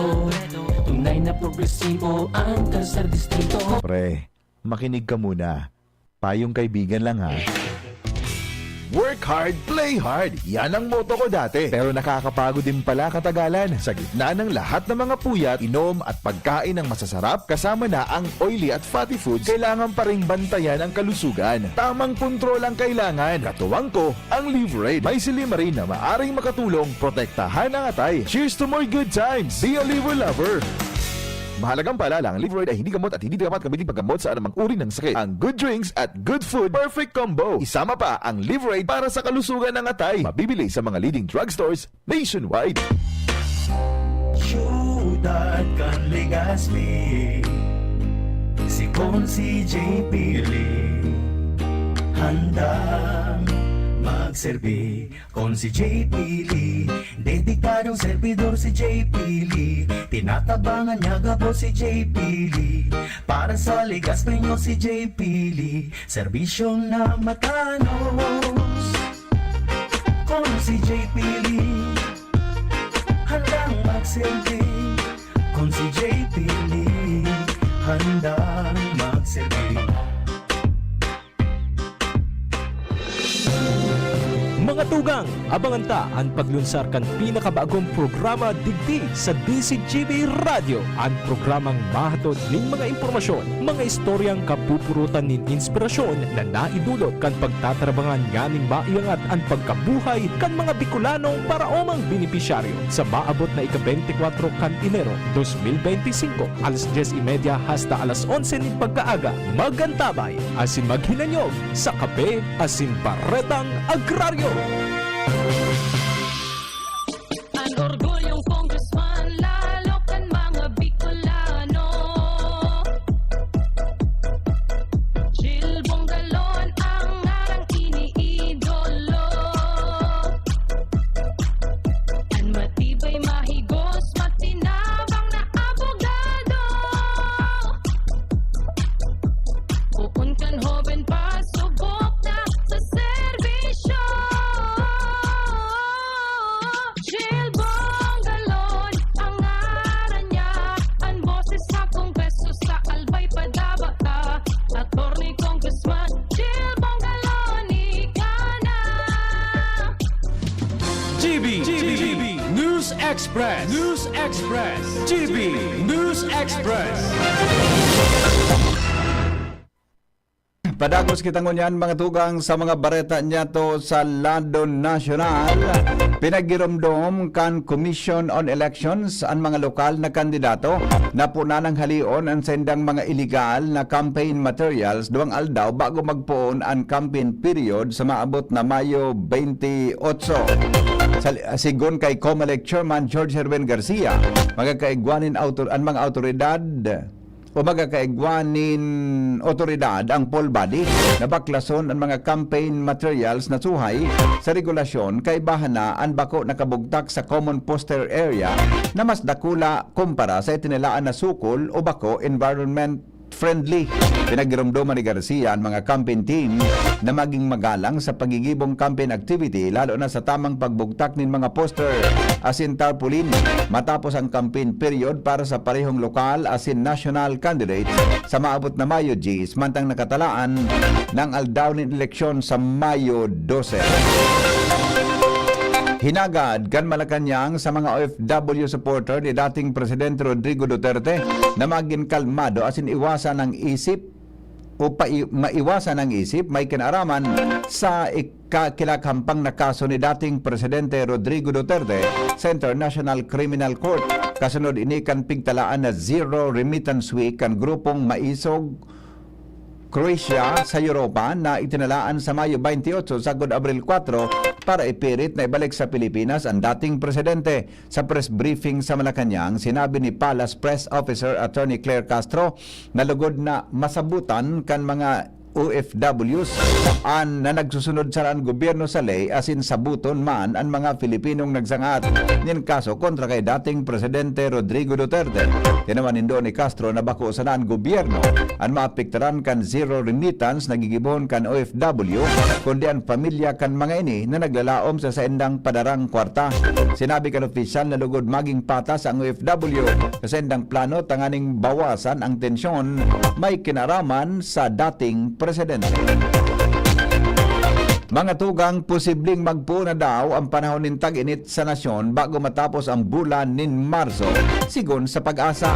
tunay na progresibo ang Tercer Distrito. Pre, makinig ka muna. Payong kaibigan lang, ha. Work hard, play hard. Yan ang motto ko dati. Pero nakakapagod din pala katagalan. Sa gitna ng lahat ng mga puyat, inom at pagkain ng masasarap, kasama na ang oily at fatty foods, kailangan pa ring bantayan ang kalusugan. Tamang kontrol ang kailangan. Katuwang ko, ang Liverade. May silymarin na maaring makatulong protektahan ang atay. Cheers to more good times! Be a Liver Lover! Mahalagang paalala, ang Liveroid ay hindi gamot at hindi dapat gamitin paggamot sa anumang uri ng sakit. Ang good drinks at good food, perfect combo. Isama pa ang Liveroid para sa kalusugan ng atay. Mabibili sa mga leading drugstores nationwide. Siyudad kan Legazpi, si Consi J P Lee, handang magserbi. Consi J P Lee, dedikadong servidor si J P Lee. Tinatabangan niya gabos si J P Lee. Para sa Legazpi nyo si J P Lee, serbisyong na matanos. Consi J P Lee, handang magserbi. Consi J P Lee, handang magserbi. Mga tugang, abangan ta an paglunsar kan pinakabagong programa digdi sa D Z G B Radyo, an programang mahatod nin mga impormasyon, mga istoryang kapupurutan nin inspirasyon na naidulot kan pagtatarabangan nganing maiangat an pagkabuhay kan mga Bicolanong paraomang benepisyaryo. Sa maabot na ika-beintikwatro kan Enero, dos mil beintisinko, alas dyes y media hasta alas onse nin pagkaaga, mag-antabay asin maghinanyog sa Kape asin Baretang Agraryo. An orgulyong congressman, lalo kan mga Bicolano. Jil Bongalon ang ngarang iniidolo. An matibay, mahigos, matinabang na abogado. Poon kan hoben pa, subok na sa serbisyo. Jil Bongalon ang ngaran niya, an boses sa Kongreso sa Albay padaba ka. Attorney Congressman Jil Bongalon, ika na. G B, G B, News Express, News Express, G B News Express. Padagos kita ngunyan, mga tugang, sa mga bareta niyato sa lado nasyonal. Pinaggiromdom kan Commission on Elections an mga lokal na kandidato na puna nang halion an saindang mga iligal na campaign materials duwang aldaw bago magpoon an campaign period sa maabot na Mayo twenty-eight. Sa, sigon kay Comelec Chairman George Herwin Garcia, magkakaigwa nin autor-, an mga awtoridad o magkakaigwa nin otoridad ang poll body na baklason an mga campaign materials na suhay sa regulasyon, kaibahan na an bako nakabugtak sa common poster area na mas dakula kumpara sa itinilaan na sukol o bako environment friendly. Pinagiromdoman ni Garcia an mga campaign team na maging magalang sa pagigibong campaign activity, lalo na sa tamang pagbugtak nin mga poster asin tarpaulin matapos ang campaign period para sa parehong lokal asin national candidates sa maabot na Mayo diyes, mantang nakatalaan na ang aldaw nin eleksyon sa Mayo dose. Hinagad kan Malacañang sa mga O F W supporter ni dating Presidente Rodrigo Duterte na magin kalmado asin iwasan ang isip o pai-, maiwasan ang isip may kinaraman sa ika-, kilakahampang na kaso ni dating Presidente Rodrigo Duterte sa International Criminal Court. Kasunod ini kan pigtalaan na Zero Remittance Week kan grupong Maisog Croatia sa Europa na itinalaan sa Mayo twenty-eight sagkod Abril kuwatro para ipirit na ibalik sa Pilipinas ang dating presidente. Sa press briefing sa Malacañang, sinabi ni Palace Press Officer Attorney Claire Castro na lugod na masabutan kan mga O F Ws an na nagsusunod sana an gobyerno sa ley asin sabuton man an mga Filipinong nagsangat nin kaso kontra kay dating Presidente Rodrigo Duterte. Tinawan nindo ni Castro na bako sana an gobyerno an maapektaran kan zero remittance na gigibohon kan O F W, kundi an pamilya kan mga ini na naglalaom sa saindang padarang kwarta. Sinabi kan opisyal na lugod maging patas ang O F W sa saindang plano tanganing bawasan ang tensyon may kinaraman sa dating presidente. Mga tugang, posibleng magpoon na daw ang panahon nin tag-init sa nasyon bago matapos ang bulan nin Marso, sigon sa PAGASA.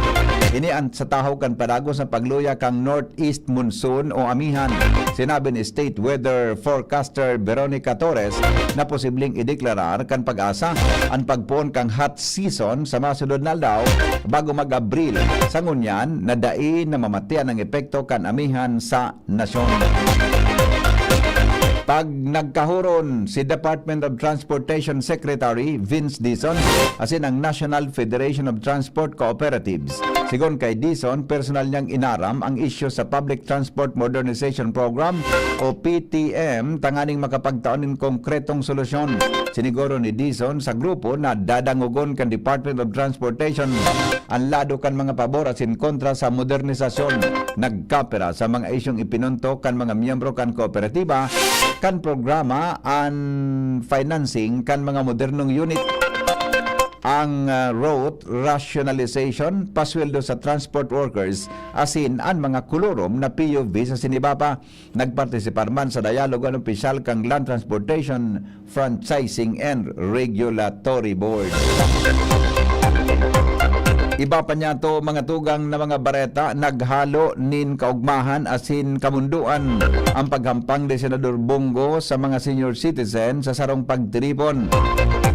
Ini an sa tahaw kan padagos na pagluya kan northeast monsoon o amihan. Sinabi ni State Weather Forecaster Veronica Torres na posibleng ideklarar kan PAGASA an pagpoon kan hot season sa mga sunod na aldaw bago mag-Abril. Sa ngunyan na dai na mamatian ang epekto kan amihan sa nasyon. Pag nagkahuron si Department of Transportation Secretary Vince Dizon asin ang National Federation of Transport Cooperatives. Sigon kay Dizon, personal niyang inaram ang isyu sa Public Transport Modernization Program o P T M tanganing makapagtao nin konkretong solusyon. Siniguro ni Dizon sa grupo na dadangogon kan Department of Transportation an lado kan mga pabor asin kontra sa modernisasyon. Nagkapira sa mga isyung ipinunto kan mga miyembro kan kooperatiba kan programa an financing kan mga modernong unit, ang, ah, route rationalization, pasweldo sa transport workers, asin an mga kolorom na P U V sa Sinibapa. Nagpartisipar man sa dialogo an opisyal kan Land Transportation Franchising and Regulatory Board. Iba pa niyato, mga tugang, na mga bareta, naghalo nin kaugmahan asin kamundoan ang paghampang ni Senador Bong Go sa mga senior citizen sa sarong pagtiripon.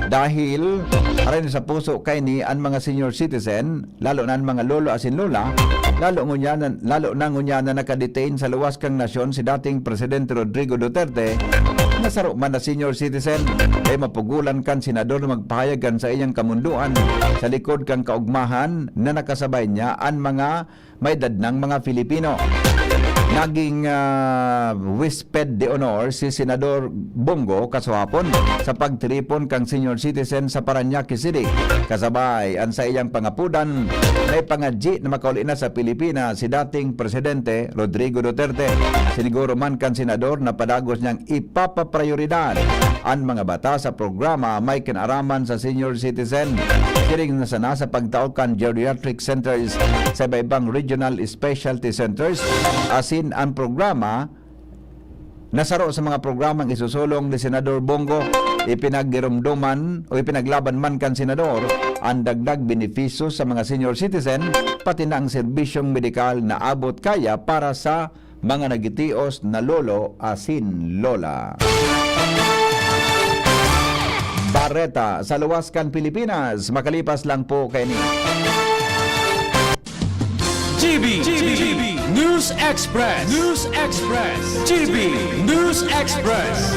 Dahil aray na sa puso kaini an mga senior citizen, lalo na an mga lolo asin lola, lalo ngunyan, lalo na ngunyan na nakadetain sa luwas kan nasyon si dating Presidente Rodrigo Duterte, na saro man na senior citizen, kaya mapugulan kan senador na magpahayag kan saiyang kamundoan sa likod kan kaugmahan na nakasabay niya an mga may edad nang mga Filipino. Naging, ah, huésped de honor si Senador Bong Go kasuhapon sa pagtiripon kan senior citizen sa Parañaque City. Kasabay an saiyang pangapodan, may pangadyi na makauli na sa Pilipinas si dating Presidente Rodrigo Duterte. Siniguro man kan senador na padagos niyang ipapaprioridad an mga bata sa programa may kinaraman sa senior citizen. Siring na sana sa pagtao kan geriatric centers sa iba-ibang regional specialty centers, asin an programa na saro sa mga programang isusulong ni Senador Bong Go. Ipinaggiromdoman o ipinaglaban man kan senador an dagdag benepisyo sa mga senior citizen, pati na ang serbisyong medikal na abot kaya para sa mga nagitios na lolo asin lola. Bareta sa luwas kan Pilipinas, makalipas lang po kaini. G B, G B, News Express, News Express, G B News Express.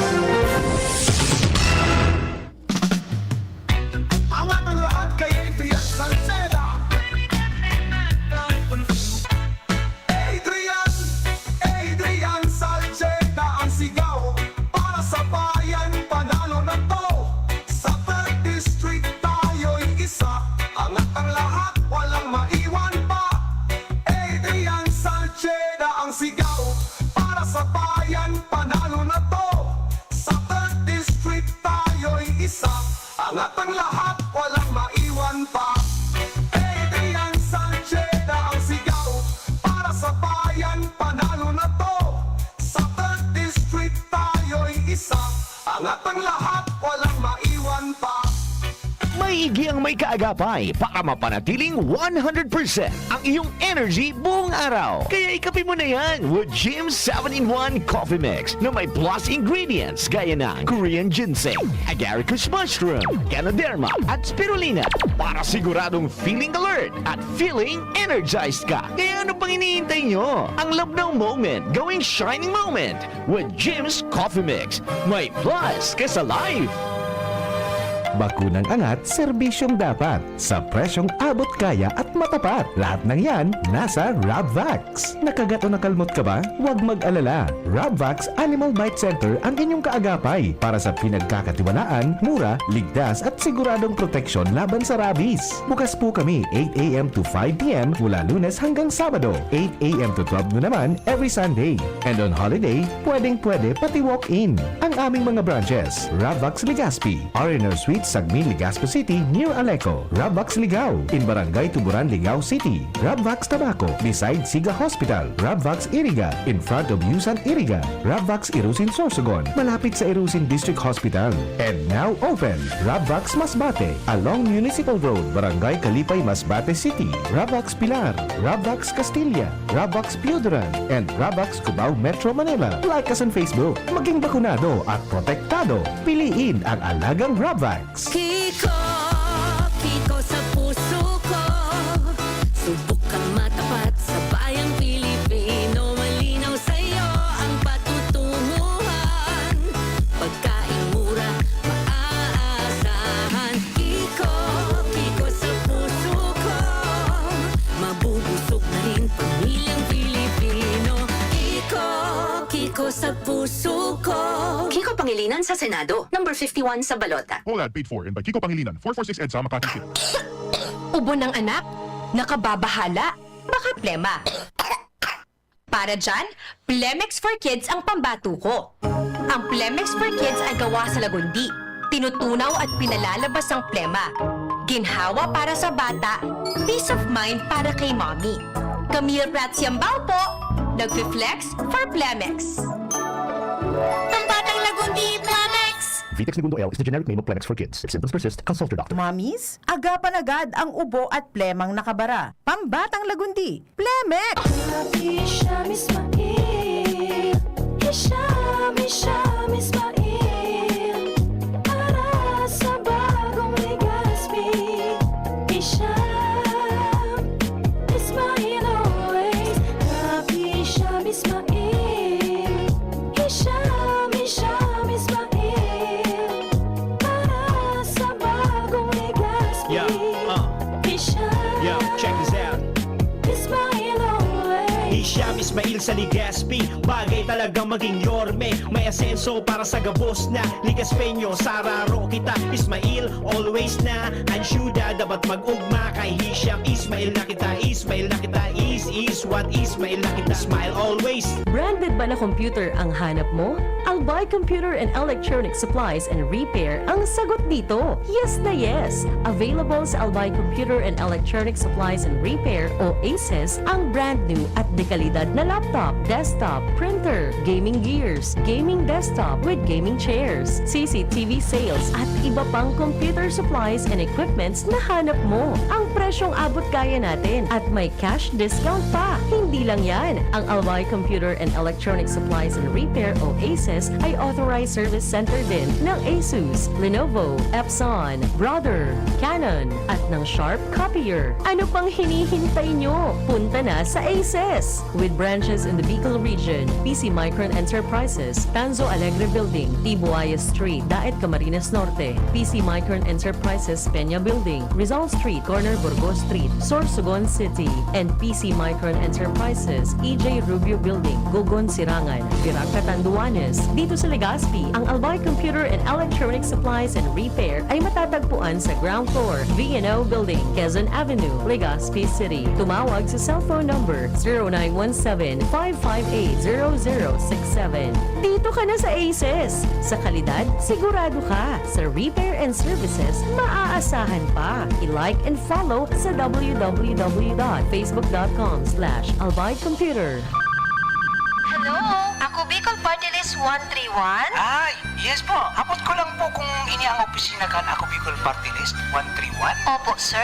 Angat ang lahat kay Adrian Salceda. Adrian, Adrian Salceda ang sigaw para sa bayan, panalo na to. Sa third District tayo'y isa, angat ang lahat, walang maiwan pa. Adrian Salceda ang sigaw para sa bayan, panalo na to. Sa third District tayo'y isa, angat ang lahat, walang maiwan pa. Adrian Salceda ang sigaw para sa bayan, panalo na to. Sa third District tayo'y isa, angat ang lahat, walang maiwan pa. Maigi ang may kaagapay para mapanatiling one hundred percent ang iyong energy buong araw. Kaya ikape mo na yan with Jim seven-in-one Coffee Mix na may plus ingredients gaya ng Korean ginseng, agaricus mushroom, ganoderma, at spirulina para siguradong feeling alert at feeling energized ka. Kaya ano pang hinihintay nyo? Ang Labnaw Moment gawing shining moment with Jim's Coffee Mix. May plus ka sa life! Bakunang angat, serbisyong dapat, sa presyong abot kaya at matapat. Lahat ng yan, nasa Rabvax. Nakagat o nakalmot ka ba? Huwag mag-alala. Rabvax Animal Bite Center ang inyong kaagapay para sa pinagkakatiwalaan, mura, ligtas at siguradong proteksyon laban sa rabies. Bukas po kami eight a m to five p m mula Lunes hanggang Sabado, eight a m to twelve noon naman every Sunday. And on holiday, pwedeng-pwede pati walk-in. Ang aming mga branches, Rabvax Legazpi, R N R Suite, Sagmin, Legazpi City, near Aleco. Rabvax Ligao, in Barangay Tuburan, Ligao City. Rabvax Tabaco, beside Siga Hospital. Rabvax Iriga, in front of Yusan Iriga. Rabvax Irusin, Sorsogon, malapit sa Irusin District Hospital. And now open, Rabvax Masbate, along Municipal Road, Barangay Kalipay, Masbate City. Rabvax Pilar, Rabvax Castilla, Rabvax Pioduran, and Rabvax Cubao, Metro Manila. Like us on Facebook. Maging bakunado at protektado. Piliin ang alagang Rabvax. Kiko, Kiko sa puso ko. Subok kang matapat sa bayang Pilipino. Malinaw sa'yo ang patutunguhan. Pagkaing mura, maaasahan. Kiko, Kiko sa puso ko. Mabubusog na rin pamilyang Pilipino. Kiko, Kiko sa puso ko. Kiko Pangilinan sa Senado, number fifty-one sa balota. All ad paid for and by Kiko Pangilinan, four four six EDSA, Makati City. Ubo ng anak? Nakababahala? Baka plema. Para dyan, Plemex for Kids ang pambato ko. Ang Plemex for Kids ay gawa sa lagundi. Tinutunaw at pinalalabas ang plema. Ginhawa para sa bata, peace of mind para kay mommy. Camille Prats Yambao po, nagfi-flex for Plemex. Pambatang lagundi, Plemex! Vitex Negundo L is the generic name of Plemex for Kids. If symptoms persist, consult your doctor. Mommies, agapan agad ang ubo at plemang nakabara. Pambatang lagundi, Plemex! Grabe siya, Miss Mail. Hisham, Hisham, Miss Mail. Para sa bagong Legazpi, Hisham, Miss Mail always. Grabe siya, Miss Mail. Hisham, Hisham, Miss Mail. Para sa bagong Legazpi. Yeah, uh. Hisham. Yeah, check this out. Ismael always. Hisham Ismail sa Legazpi, bagay talagang maging yorme. May asenso para sa gabos na Legazpeño. Sararo kita, Ismail always na. Ang syudad dapat mag-ugma kay Hisham Ismail na kita. Ismail na kita, is, is what Ismail na kita. Smile always. Branded ba na computer ang hanap mo? Albay Computer and Electronic Supplies and Repair ang sagot dito. Yes na yes! Available sa Albay Computer and Electronic Supplies and Repair o ACES ang brand new at dekalidad na laptop, desktop, printer, gaming gears, gaming desktop with gaming chairs, C C T V sales at iba pang computer supplies and equipments na hanap mo. Ang presyong abot kaya natin at may cash discount pa. Hindi lang yan, ang Albay Computer and Electronic Supplies and Repair o ACES ay authorized service center din ng Asus, Lenovo, Epson, Brother, Canon, at ng Sharp Copier. Ano pang hinihintay nyo? Punta na sa ACES! With branches in the Bicol region, P C Micron Enterprises, Tanzo Alegre Building, Tibuaya Street, Daet, Camarines Norte, P C Micron Enterprises, Peña Building, Rizal Street, corner Burgos Street, Sorsogon City, and P C Micron Enterprises, E J Rubio Building, Gogon, Sirangan, Virac, Catanduanes. Dito sa Legazpi, ang Albay Computer and Electronic Supplies and Repair ay matatagpuan sa ground floor, V N O Building, Quezon Avenue, Legazpi City. Tumawag sa cellphone number zero nine one seven, five five eight, zero zero six seven. Dito ka na sa ACES! Sa kalidad, sigurado ka. Sa repair and services, maaasahan pa. I-like and follow sa W W W dot facebook dot com slash Albay Computer. Hello! Ako Bicol Party List one three one? Ay, yes po. Hapot ko lang po kung ini ang opisina kan Ako Bicol Party List one three one? Opo, sir.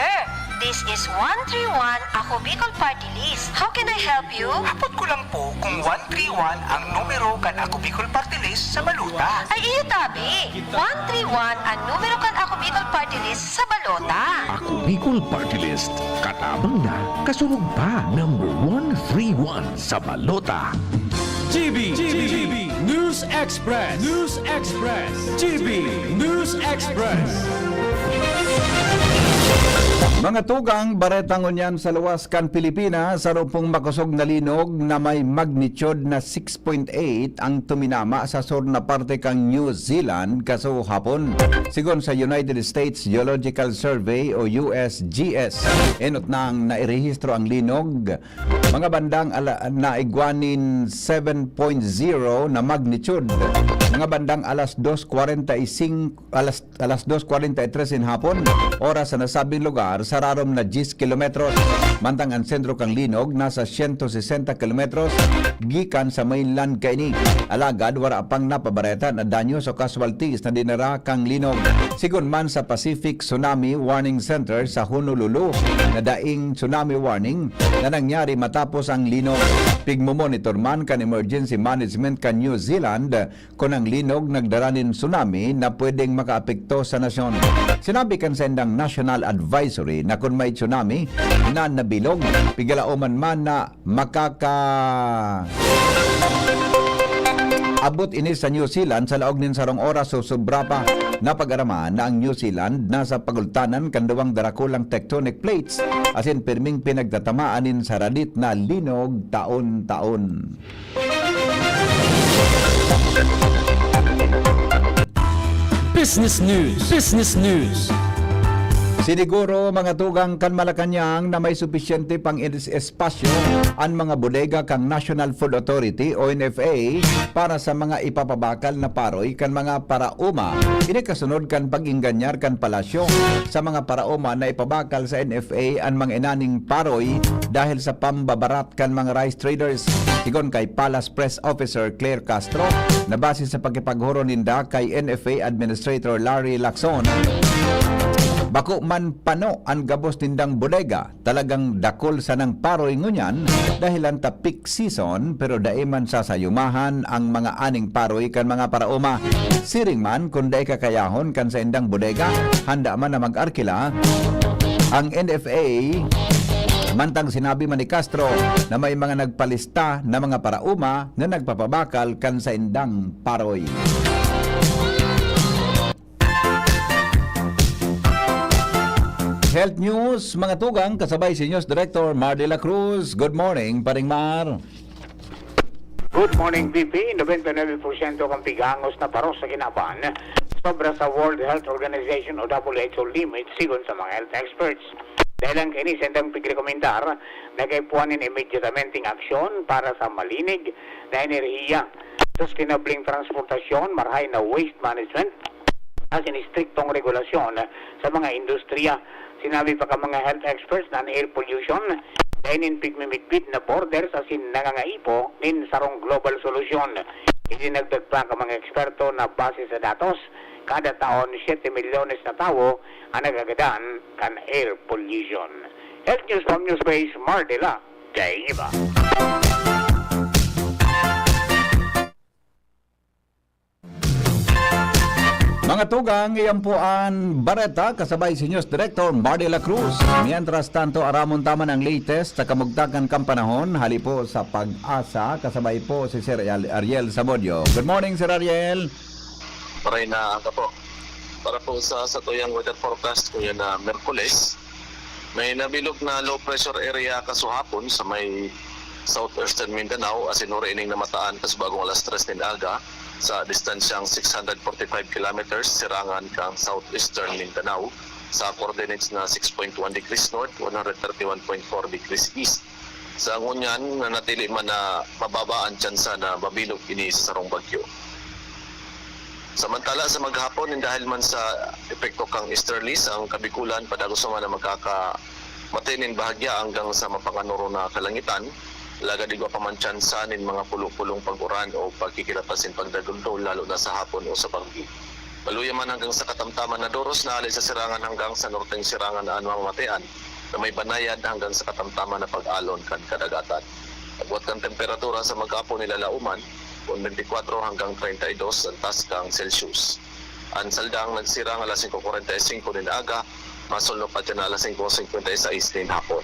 This is one three one Ako Bicol Party List. How can I help you? Hapot ko lang po kung one three one ang numero kan Ako Bicol Party List sa balota. Ay, iyo tabi. One three one ang numero kan Ako Bicol Party List sa balota. Ako Bicol Party List. Katabang na, kasurog pa. Number one three one sa balota. G B, G B, News Express, News Express, G B News Express. Mga tugang, bareta ngunyan sa luwas kan Pilipinas, saro pong makosog na linog na may magnitude na six point eight ang tuminama sa sur na parte kan New Zealand kasuhapon. Sigon sa United States Geological Survey o U S G S, enot nang nairehistro ang linog, mga bandang ala-, naigwa nin seven point zero na magnitude. Mga bandang alas dos kwarenta y cinco, alas, alas dos kwarenta y tres nin hapon, oras sa nasabing lugar, sa rarom na diyes kilometros. Mantang an sentro kan linog nasa siyento sesenta kilometros gikan sa mainland kaini. Alagad wara pang napabareta na danyos o casualties na dinara kan linog. Sigon man sa Pacific Tsunami Warning Center sa Honolulu, na daing tsunami warning na nangyari matapos ang linog. Pigmomonitor man kan emergency management kan New Zealand kun ang linog nagdara nin tsunami na pwedeng makaapekto sa nasyon. Sinabi kan saindang national advisory na kun may tsunami na nabilog, pigalaoman man na makaka abot ini sa New Zealand sa laog nin sarong oras o sobra pa. Napag-araman na ang New Zealand nasa pagultanan kan duwang darakulang tectonic plates, asin pirming pinagtatamaan nin saradit na linog taon-taon. Business News. Business News. Siniguro, mga tugang kan Malacañang, na may supisyente pang es-, espasyo an mga bodega kan National Food Authority o N F A para sa mga ipapabakal na paroy kan mga paraoma. Ini kasunod kan pag-ingganyar kan palasyo sa mga paraoma na ipabakal sa N F A an mga inaning paroy dahil sa pambabarat kan mga rice traders. Sigon kay Palace Press Officer Claire Castro, na base sa pakikipaghuron ninda kay N F A Administrator Larry Lacson, bako man pano an gabos nindang bodega, talagang dakul sanang paroy ngunyan dahilan ta peak season, pero dai man sasayumahan ang mga aning paroy kan mga paraoma. Siring man, kun dai kakayahon kan saindang bodega, handa man na mag-arkila ang N F A. Mantang sinabi man ni Castro na may mga nagpalista na mga paraoma na nagpapabakal kan saindang paroy. Health News, mga tugang, kasabay si News Director Mar de la Cruz. Good morning, Paring Mar. Good morning, P P. Nobenta nuebe porsyento kan pigangos na paros sa kinaban, sobra sa World Health Organization o W H O limit, sigon sa mga health experts. Dahel lang kaini, sendang pigrekomendar na kaipuhan nin immediatamenteng aksyon para sa malinig na enerhiya, sustenabling transportasyon, marahay na waste management, asin istriktong regulasyon sa mga industriya. Sinabi pa kan mga health experts na an air pollution dai nin pigmimidbid na borders asin nangangaipo nin sarong global solusyon. Idinagdag pa kan mga eksperto na base sa datos, kada taon, siyete milyones na tawo an nagagadan kan air pollution. Health News from Newspace, Mar de la Gainiba. Mga tugang, iyan po an bareta kasabay si News Director Mar de la Cruz. Mientras tanto, aramon ta man ang latest sa kamugtakan kan panahon, hali po sa Pag-asa, kasabay po si Sir Ariel, Ariel Zamudio. Good morning, Sir Ariel. Maray na aga po. Para po sa satuyang weather forecast, kuya, na Miyerkules, may nabilog na low pressure area kasuhapon sa may southeastern Mindanao, asin huri ining namataan kasubagong alas tres nin aga, sa distansyang six hundred forty-five kilometers sirangan kan southeastern Mindanao, sa coordinates na six point one degrees north, one hundred thirty-one point four degrees east. Sa ngunyan, nanatili man na mababa an tsansa na mabilog ini sa sarong bagyo. Samantala, sa maghapon, nin dahil man sa epekto kan easterlies, ang Kabikulan padagos man na magkakamati nin bahagya hanggang sa mapanganoro na kalangitan, alagad igwa pa man tsansa nin mga pulo-pulong pag-uran o pagkikilap asin pagdaguldol, lalo na sa hapon o sa banggi. Maluya man hanggang sa katamtaman na doros na hali sa sirangan hanggang sa norteng sirangan na an mamamatean, na may banayad hanggang sa katamtaman na pag-alon kan kadagatan. Agwat kan temperatura sa maghapon, ilalauman, kun twenty-four hanggang treinta y dos an taas kan Celsius. An saldang nagsirang alas singko kwarenta y singko nin aga, masulno pa dyan na alas singko singkwenta y sais nin hapon.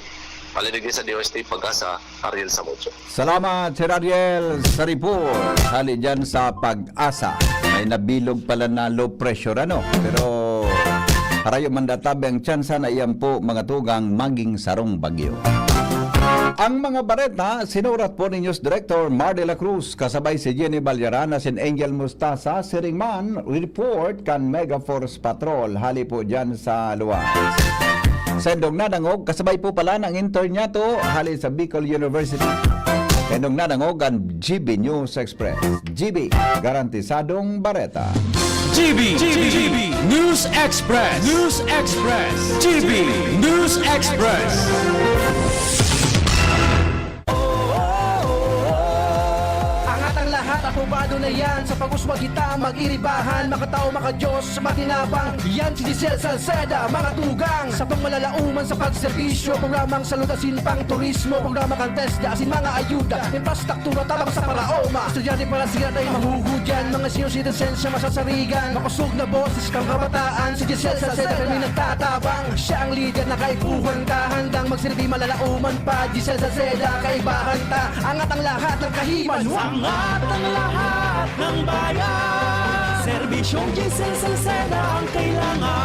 Hali digdi sa D O S T Pag-asa, Ariel Samucho. Salamat, Sir Ariel, sa report. Hali dyan sa Pag-asa. May nabilog pala na low pressure, ano? Pero harayo man databi ang tsansa na iyan po, mga tugang, maging sarong bagyo. Ang mga bareta, sinurat po ni News Director Mar de la Cruz, kasabay si Jenny Balyarana, sin Angel Mustasa, siring man, report kan Mega Force Patrol, hali po dyan sa luwas. Sa indong nadangog, kasabay po pala ng intern niya to, hali sa Bicol University. Enong nadangog an G B News Express. G B, garantisadong bareta. G B, G B, News Express, News Express, G B News Express. Angat ang lahat, aprobado na yan. Sa pag-uswag kita, mag-iribahan, makatao, makadiyos, matinabang. Yan si Giselle Salceda, mga tugang. Sa pangmalalauman sa pagserbisyo, programang salud asin pang turismo, programa kan TESDA asin mga ayuda, infrastruktura tabang sa paraoma. Estudyante para siya tayo mahuhudyan, mga senior citizens siya masasarigan. Makusog na boses kang kabataan, si Giselle Salceda kami nagtatabang. Siya ang lider na kaipuhan ka, handang magsilbi malalauman pa. Giselle Salceda, kaibahan ta, angat ang lahat ng kahiman. Angat ang lahat ng bayan. Serbisyong Giselle Salceda ang kailangan.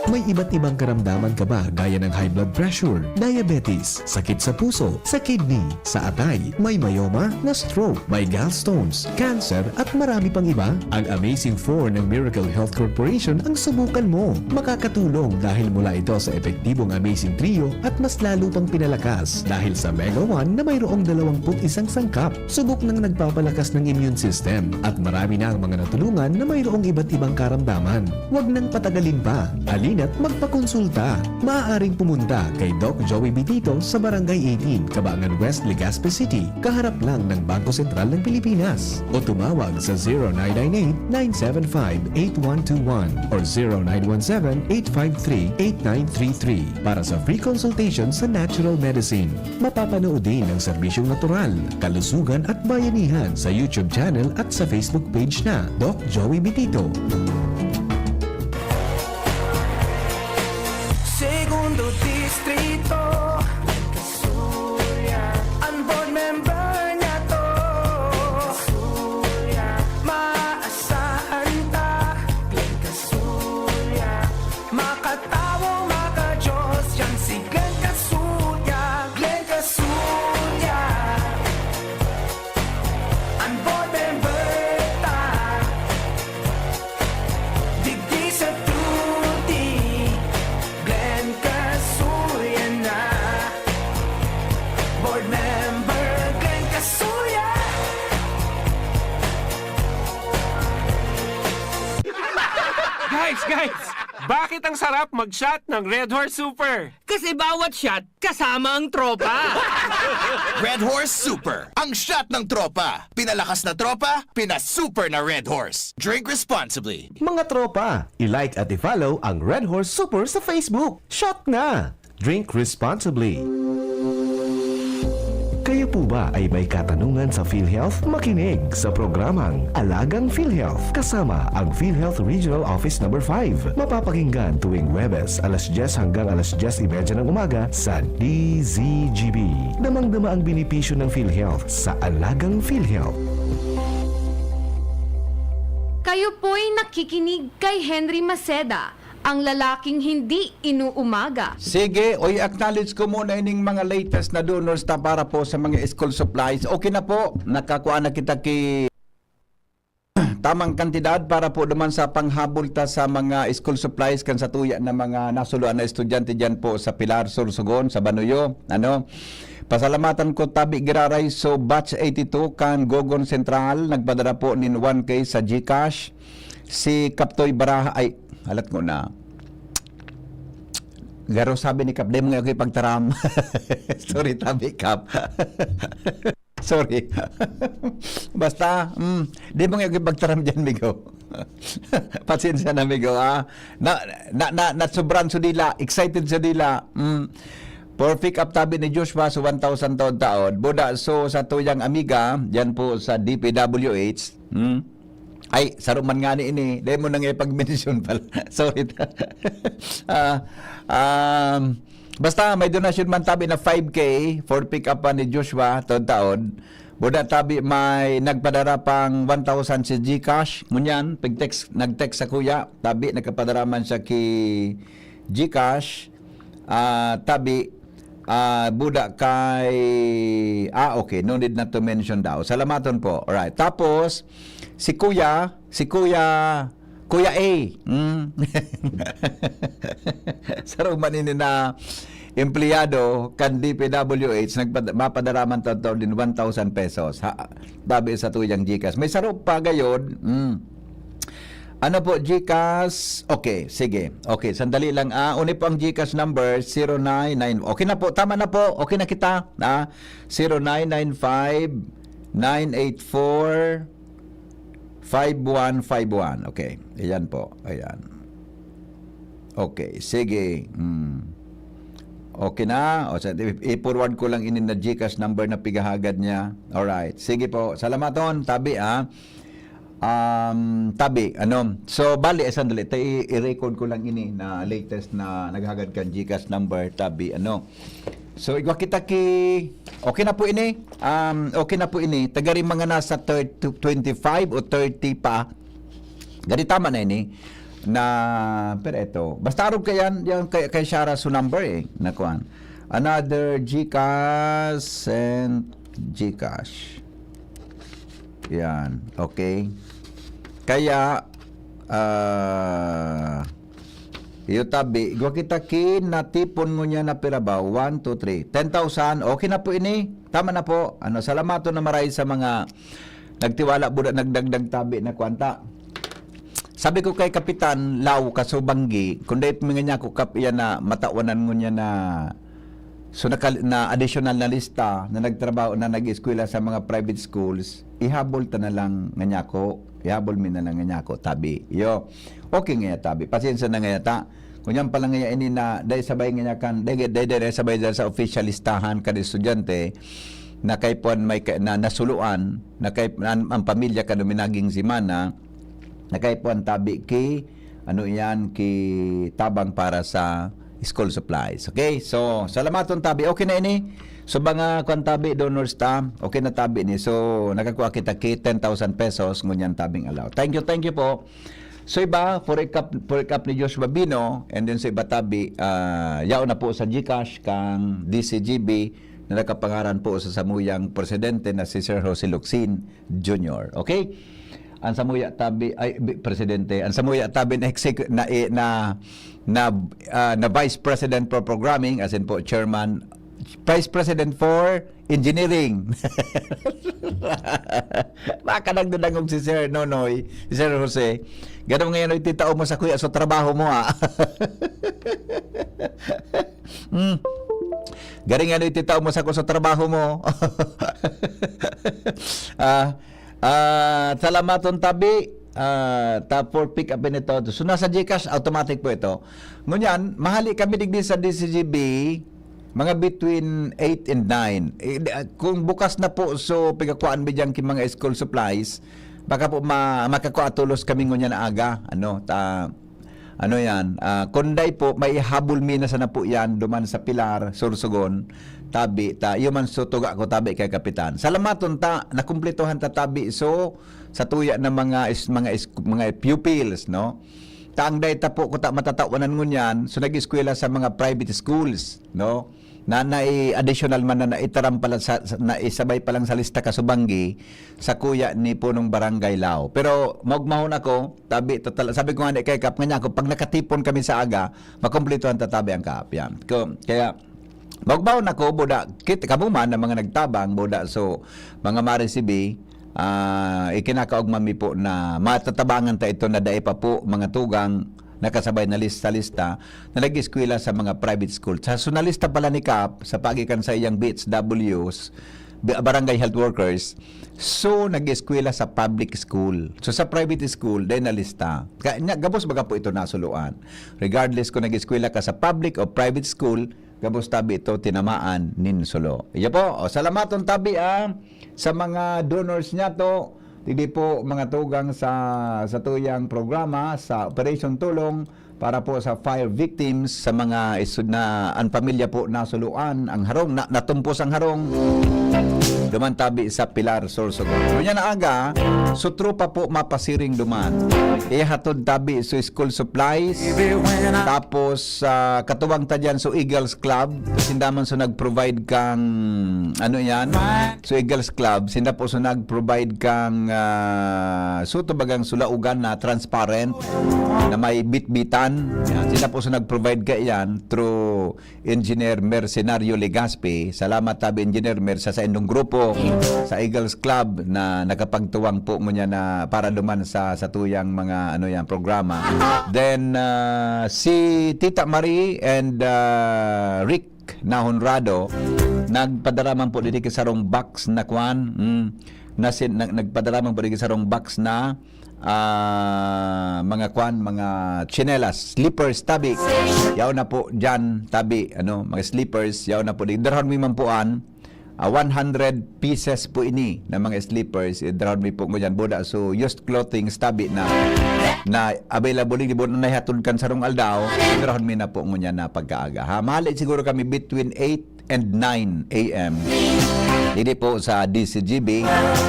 May iba't ibang karamdaman ka ba, gaya ng high blood pressure, diabetes, sakit sa puso, sa kidney, sa atay, may myoma, na-stroke, may gallstones, cancer, at marami pang iba? Ang Amazing Four ng Miracle Health Corporation ang subukan mo. Makakatulong dahil mula ito sa epektibong Amazing Trio at mas lalo pang pinalakas dahil sa Mega One na mayroong dalawampu't isang sangkap. Subok nang nagpapalakas ng immune system at marami na ang mga natulungan na mayroong iba't ibang karamdaman. Huwag nang patagalin pa. Halina't magpakonsulta. Maaaring pumunta kay Doc Joey Bitito sa Barangay eighteen, Cabangan West, Legazpi City, kaharap lang ng Bangko Sentral ng Pilipinas. O tumawag sa zero nine nine eight, nine seven five, eight one two one or zero nine one seven, eight five three, eight nine three three para sa free consultation sa natural medicine. Mapapanood din ang serbisyong natural, kalusugan at bayanihan sa YouTube channel at sa Facebook page na Doc Joey Bitito. Segundo Distrito, Kasuya, ang board member niya to. Kasuya, maasahan ta, Glenn Kasuya. Makatawo, makajos, yan si Glenn Kasuya, Glenn Kasuya. An board member ta, digdi sa Trudy, Glenn Kasuya na. Board member, Glenn Kasuya. Guys, guys! Bakit ang sarap mag-shot ng Red Horse Super? Kasi bawat shot, kasama ang tropa. Red Horse Super, ang shot ng tropa. Pinalakas na tropa, pina-super na Red Horse. Drink responsibly. Mga tropa, i-like at i-follow ang Red Horse Super sa Facebook. Shot na! Drink responsibly. Kayo po ba ay may katanungan sa PhilHealth? Makinig sa programang Alagang PhilHealth kasama ang PhilHealth Regional Office Number five. Mapapakinggan tuwing Huwebes, alas dyes hanggang alas dyes y media ng umaga sa D Z G B. Damang-dama ang benepisyo ng PhilHealth sa Alagang PhilHealth. Kayo po'y nakikinig kay Henry Maceda, ang lalaking hindi inuumaga. Sige, oy, acknowledge ko muna ining mga latest na donors ta para po sa mga school supplies. Okay na po, nakakuha na kita ki tamang kantidad para po duman sa panghabol ta sa mga school supplies kan satuya na mga nasuluan na estudyante diyan po sa Pilar, Sorsogon, sa Banuyo. Ano? Pasalamatan ko tabi giraray so batch eighty-two kan Gogon Central, nagpadara po nin one K sa GCash. Si Kaptoy Baraha, ay, halat ko na. Garo sabi ni Kap, "Dai mo nga ako ipagtaram." Sorry, tabi, Kap. Sorry. Basta, mm, "Dai mo nga ako ipagtaram dyan, migo." Pasensya na, migo, ah. Na, na, na, na sobrang sa dila, excited sa dila. Mm. For pick up tabi ni Joshua sa one thousand taon-taon. Buda, so sa tuyang amiga, dyan po sa D P W H, hmm? Ay, saro man nga ni ini. Dai mo na nga ipag-mention pala. Sorry. Ah, um, basta may donasyon man tabi na five K for pick up pa ni Joshua, taon-taon. Buda tabi may nagpadara pang one thousand si GCash. Ngunyan, pag-text, nag-text sa kuya, tabi nagkapadara man siya ki GCash. Ah, tabi, ah, buda kay, ah, okay, no need na to mention daw. Salamaton po. Alright. Tapos, si Kuya, si Kuya, Kuya A. Mm. Sarong manini na empleyado kan D P W H, nagpad-, mapadara man taon-taon nin one thousand pesos. Ha, tabi sa tuyang GCash. May saro pa gayod. Mm. Ano po, GCash? Okay, sige. Okay, sandali lang. Ah, uni po ang GCash number, zero nine nine. Okay na po, tama na po. Okay na kita. Ah, zero nine nine five, nine eight four, five one five one. Okay, ayan po. Ayan. Okay, sige. Hmm. Okay na. O, sa, i-, i-forward ko lang ini na GCash number na pigahagad niya. Alright. Sige po. Salamaton, tabi, ah. Um, tabi, ano. So, bali, eh, sandali. Ta-, i-, i-record ko lang ini na latest na naghagad kan GCash number, tabi, ano. So, igwa kita ki, okay na po ini. Um, okay na po ini. Tagari mga nasa thirty, twenty-five o thirty pa. Gari tama na ini. Na, pero eto. Basta arog ka yan, yan kay, kay Shara so number eh. Nakuan. Another GCash and GCash. Yan. Okay. Kaya, ah, iyo tabi, igwa kita ki natipon ngunyan na pira ba? One, two, three. Ten thousand. Okay na po ini. Tama na po. Ano, salamaton na maray sa mga nagtiwala, buda, nagdagdag tabi na kwanta. Sabi ko kay Kapitan Lau Kasubanggi, kung dahil mga niya ko kap iyan na matawanan ngunyan na, so, nakal-, na additional na lista na nagtrabaho, na nag-eskwela sa mga private schools, ihabol ta na lang nga niya ko, ihabol mi na lang nga niya ko, tabi. Iyo, okay nga ya, tabi. Pasensya na nga ya ta. Ngunyan pa lang nga ya ini na dahil sabay nga niya kan, dahil, dahil, dahil sabay dyan sa official listahan kan estudyante, na kay puan may ka-, na nasuluan, na kay, an, ang pamilya kan minaging semana, na kay puan tabi ki, ano iyan, ki tabang para sa school supplies. Okay? So, salamaton tabi. Okay na ini. So, mga kwan tabi, donors ta, okay na tabi ni. So, nakakuha kita ki ten thousand pesos, ngunyan tabing alaw. Thank you, thank you po. So, iba, for recap, for recap ni Josh Babino, and then sa iba tabi, ah, yaon na po sa GCash kang D C G B na nakapangaran po sa samuyang presidente na si Sir Jose Locsin Junior. Okay? Ang samuya tabi, ay, bi-, presidente, ang samuya tabi na exec-, na, eh, na, na, ah, na vice president for programming, as in po, chairman, vice president for engineering. Baka nagdadangog si Sir Nonoy, si Sir Jose. Ganun ngayon, ititao mo sa kuya, sa trabaho mo, ah. Hmm. Garing ano ititao mo sa ko sa trabaho mo. Ah, ah, salamaton tabi. Ah, ta for pick up ito. So, nasa GCash, automatic po ito. Ngunyan, mahali kami digdi sa D C G B, mga between eight and nine. Eh, di, ah, kung bukas na po, so, pigakuan mi diyan ki mga school supplies, baka po ma-, makakua tolos kami ngunyan na aga. Ano, ta, ano yan, ah, kunday po, may habol mi na sana po yan, duman sa Pilar, Sorsogon, tabi, ta, iyo man so tuga ko, tabi kay Kapitan. Salamaton ta, nakumpletohan ta tabi, so, sa tuya na mga is-, mga is-, mga pupils, no? Ta ang data po ko ta matatawanan ngunyan, so nag-eskwela sa mga private schools, no? Na, na additional man na naitaram pala sa, sa, na isabay pa lang sa lista kasubanggi sa kuya ni Punong Barangay Lao. Pero maugmahon ako, tabi, total, sabi ko nga ni kay Kap, nga niya ako, pag nakatipon kami sa aga, makumpletuhan tatabi ang Kap. Yan. Ko, kaya, maugmahon ako, buda, kit, kamo man na mga nagtabang, buda, so, mga maresibi, ah, ikinakaugma mi po na matatabangan ta ito na dai pa po mga tugang nakasabay na lis-, sa lista na nag-eskwela sa mga private school. Sa, so nalista pala ni Kap sa pagikan sa iyang B H Ws, bi-, barangay health workers, so nag-eskwela sa public school. So sa private school, dai nalista. Kaya nya, gabos baga po ito nasuluan. Regardless kung nag-eskwela ka sa public o private school, gabos tabi ito tinamaan nin sulo. Iyo po, o, salamaton tabi, ah, sa mga donors niya to. Digdi po, mga tugang sa, sa tuyang programa, sa Operation Tulong para po sa fire victims, sa mga isud na, ang pamilya po nasuluan, ang harong, na, natumpos ang harong. Duman tabi sa Pilar, Sorsogon. Ngunyan na aga, so tropa po mapasiring duman. Ihatod tabi so school supplies. Tapos, ah, katuwang ta dyan so Eagles Club. Sinda man so nag-provide kang, ano yan? So Eagles Club, sinda po so nag-provide kang, ah, so tabagang sulaugan na transparent na may bitbitan. Yan, sila po sa nag-provide kaiyan through Engineer Mercenario Legaspi. Salamat tabi, Engineer Mer, sa saindong grupo, sa Eagles Club na nakapagtuwang po ngunyan na para duman sa, sa tuyang mga, ano yan, programa. Then, ah, si Tita Marie and, ah, Rick na Honrado, nagpadara man po diri ki sarong box na kwan, mm, na sin-, nag-, nagpadara man po diri ki sarong box na, ah, mga kwan, mga tsinelas, slippers, tabi. Yaon na po dyan, tabi, ano, mga slippers, yaon na po. Di, darahon mi man po an, ah, one hundred pieces po ini na mga slippers. Idarahon mi po ngunyan, buda. So, used clothing, tabi na, na available, di po na naihatod kan sarong aldaw, idarahon mi na po ngunyan na pagkaaga. Ha, mahali siguro kami between eight and nine a m. Didi po sa D C G B,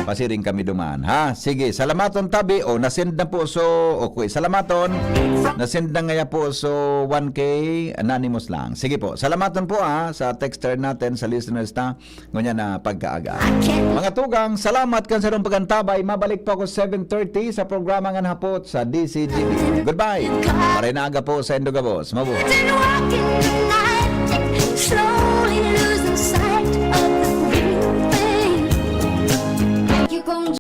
pasiring kami duman. Ha? Sige, salamaton tabi. O, nasend na po. So, okay, salamaton. Nasend na ngaya po. So, one K, anonymous lang. Sige po, salamaton po, ha, sa texter natin, sa listeners ta. Ngunyan na pagkaaga. Mga tugang, salamat kan sarong pagantabay. Mabalik po ako seven thirty sa programa ngan hapot sa D C G B. Goodbye. Maray na aga po sa indo gabos. Mabuhay.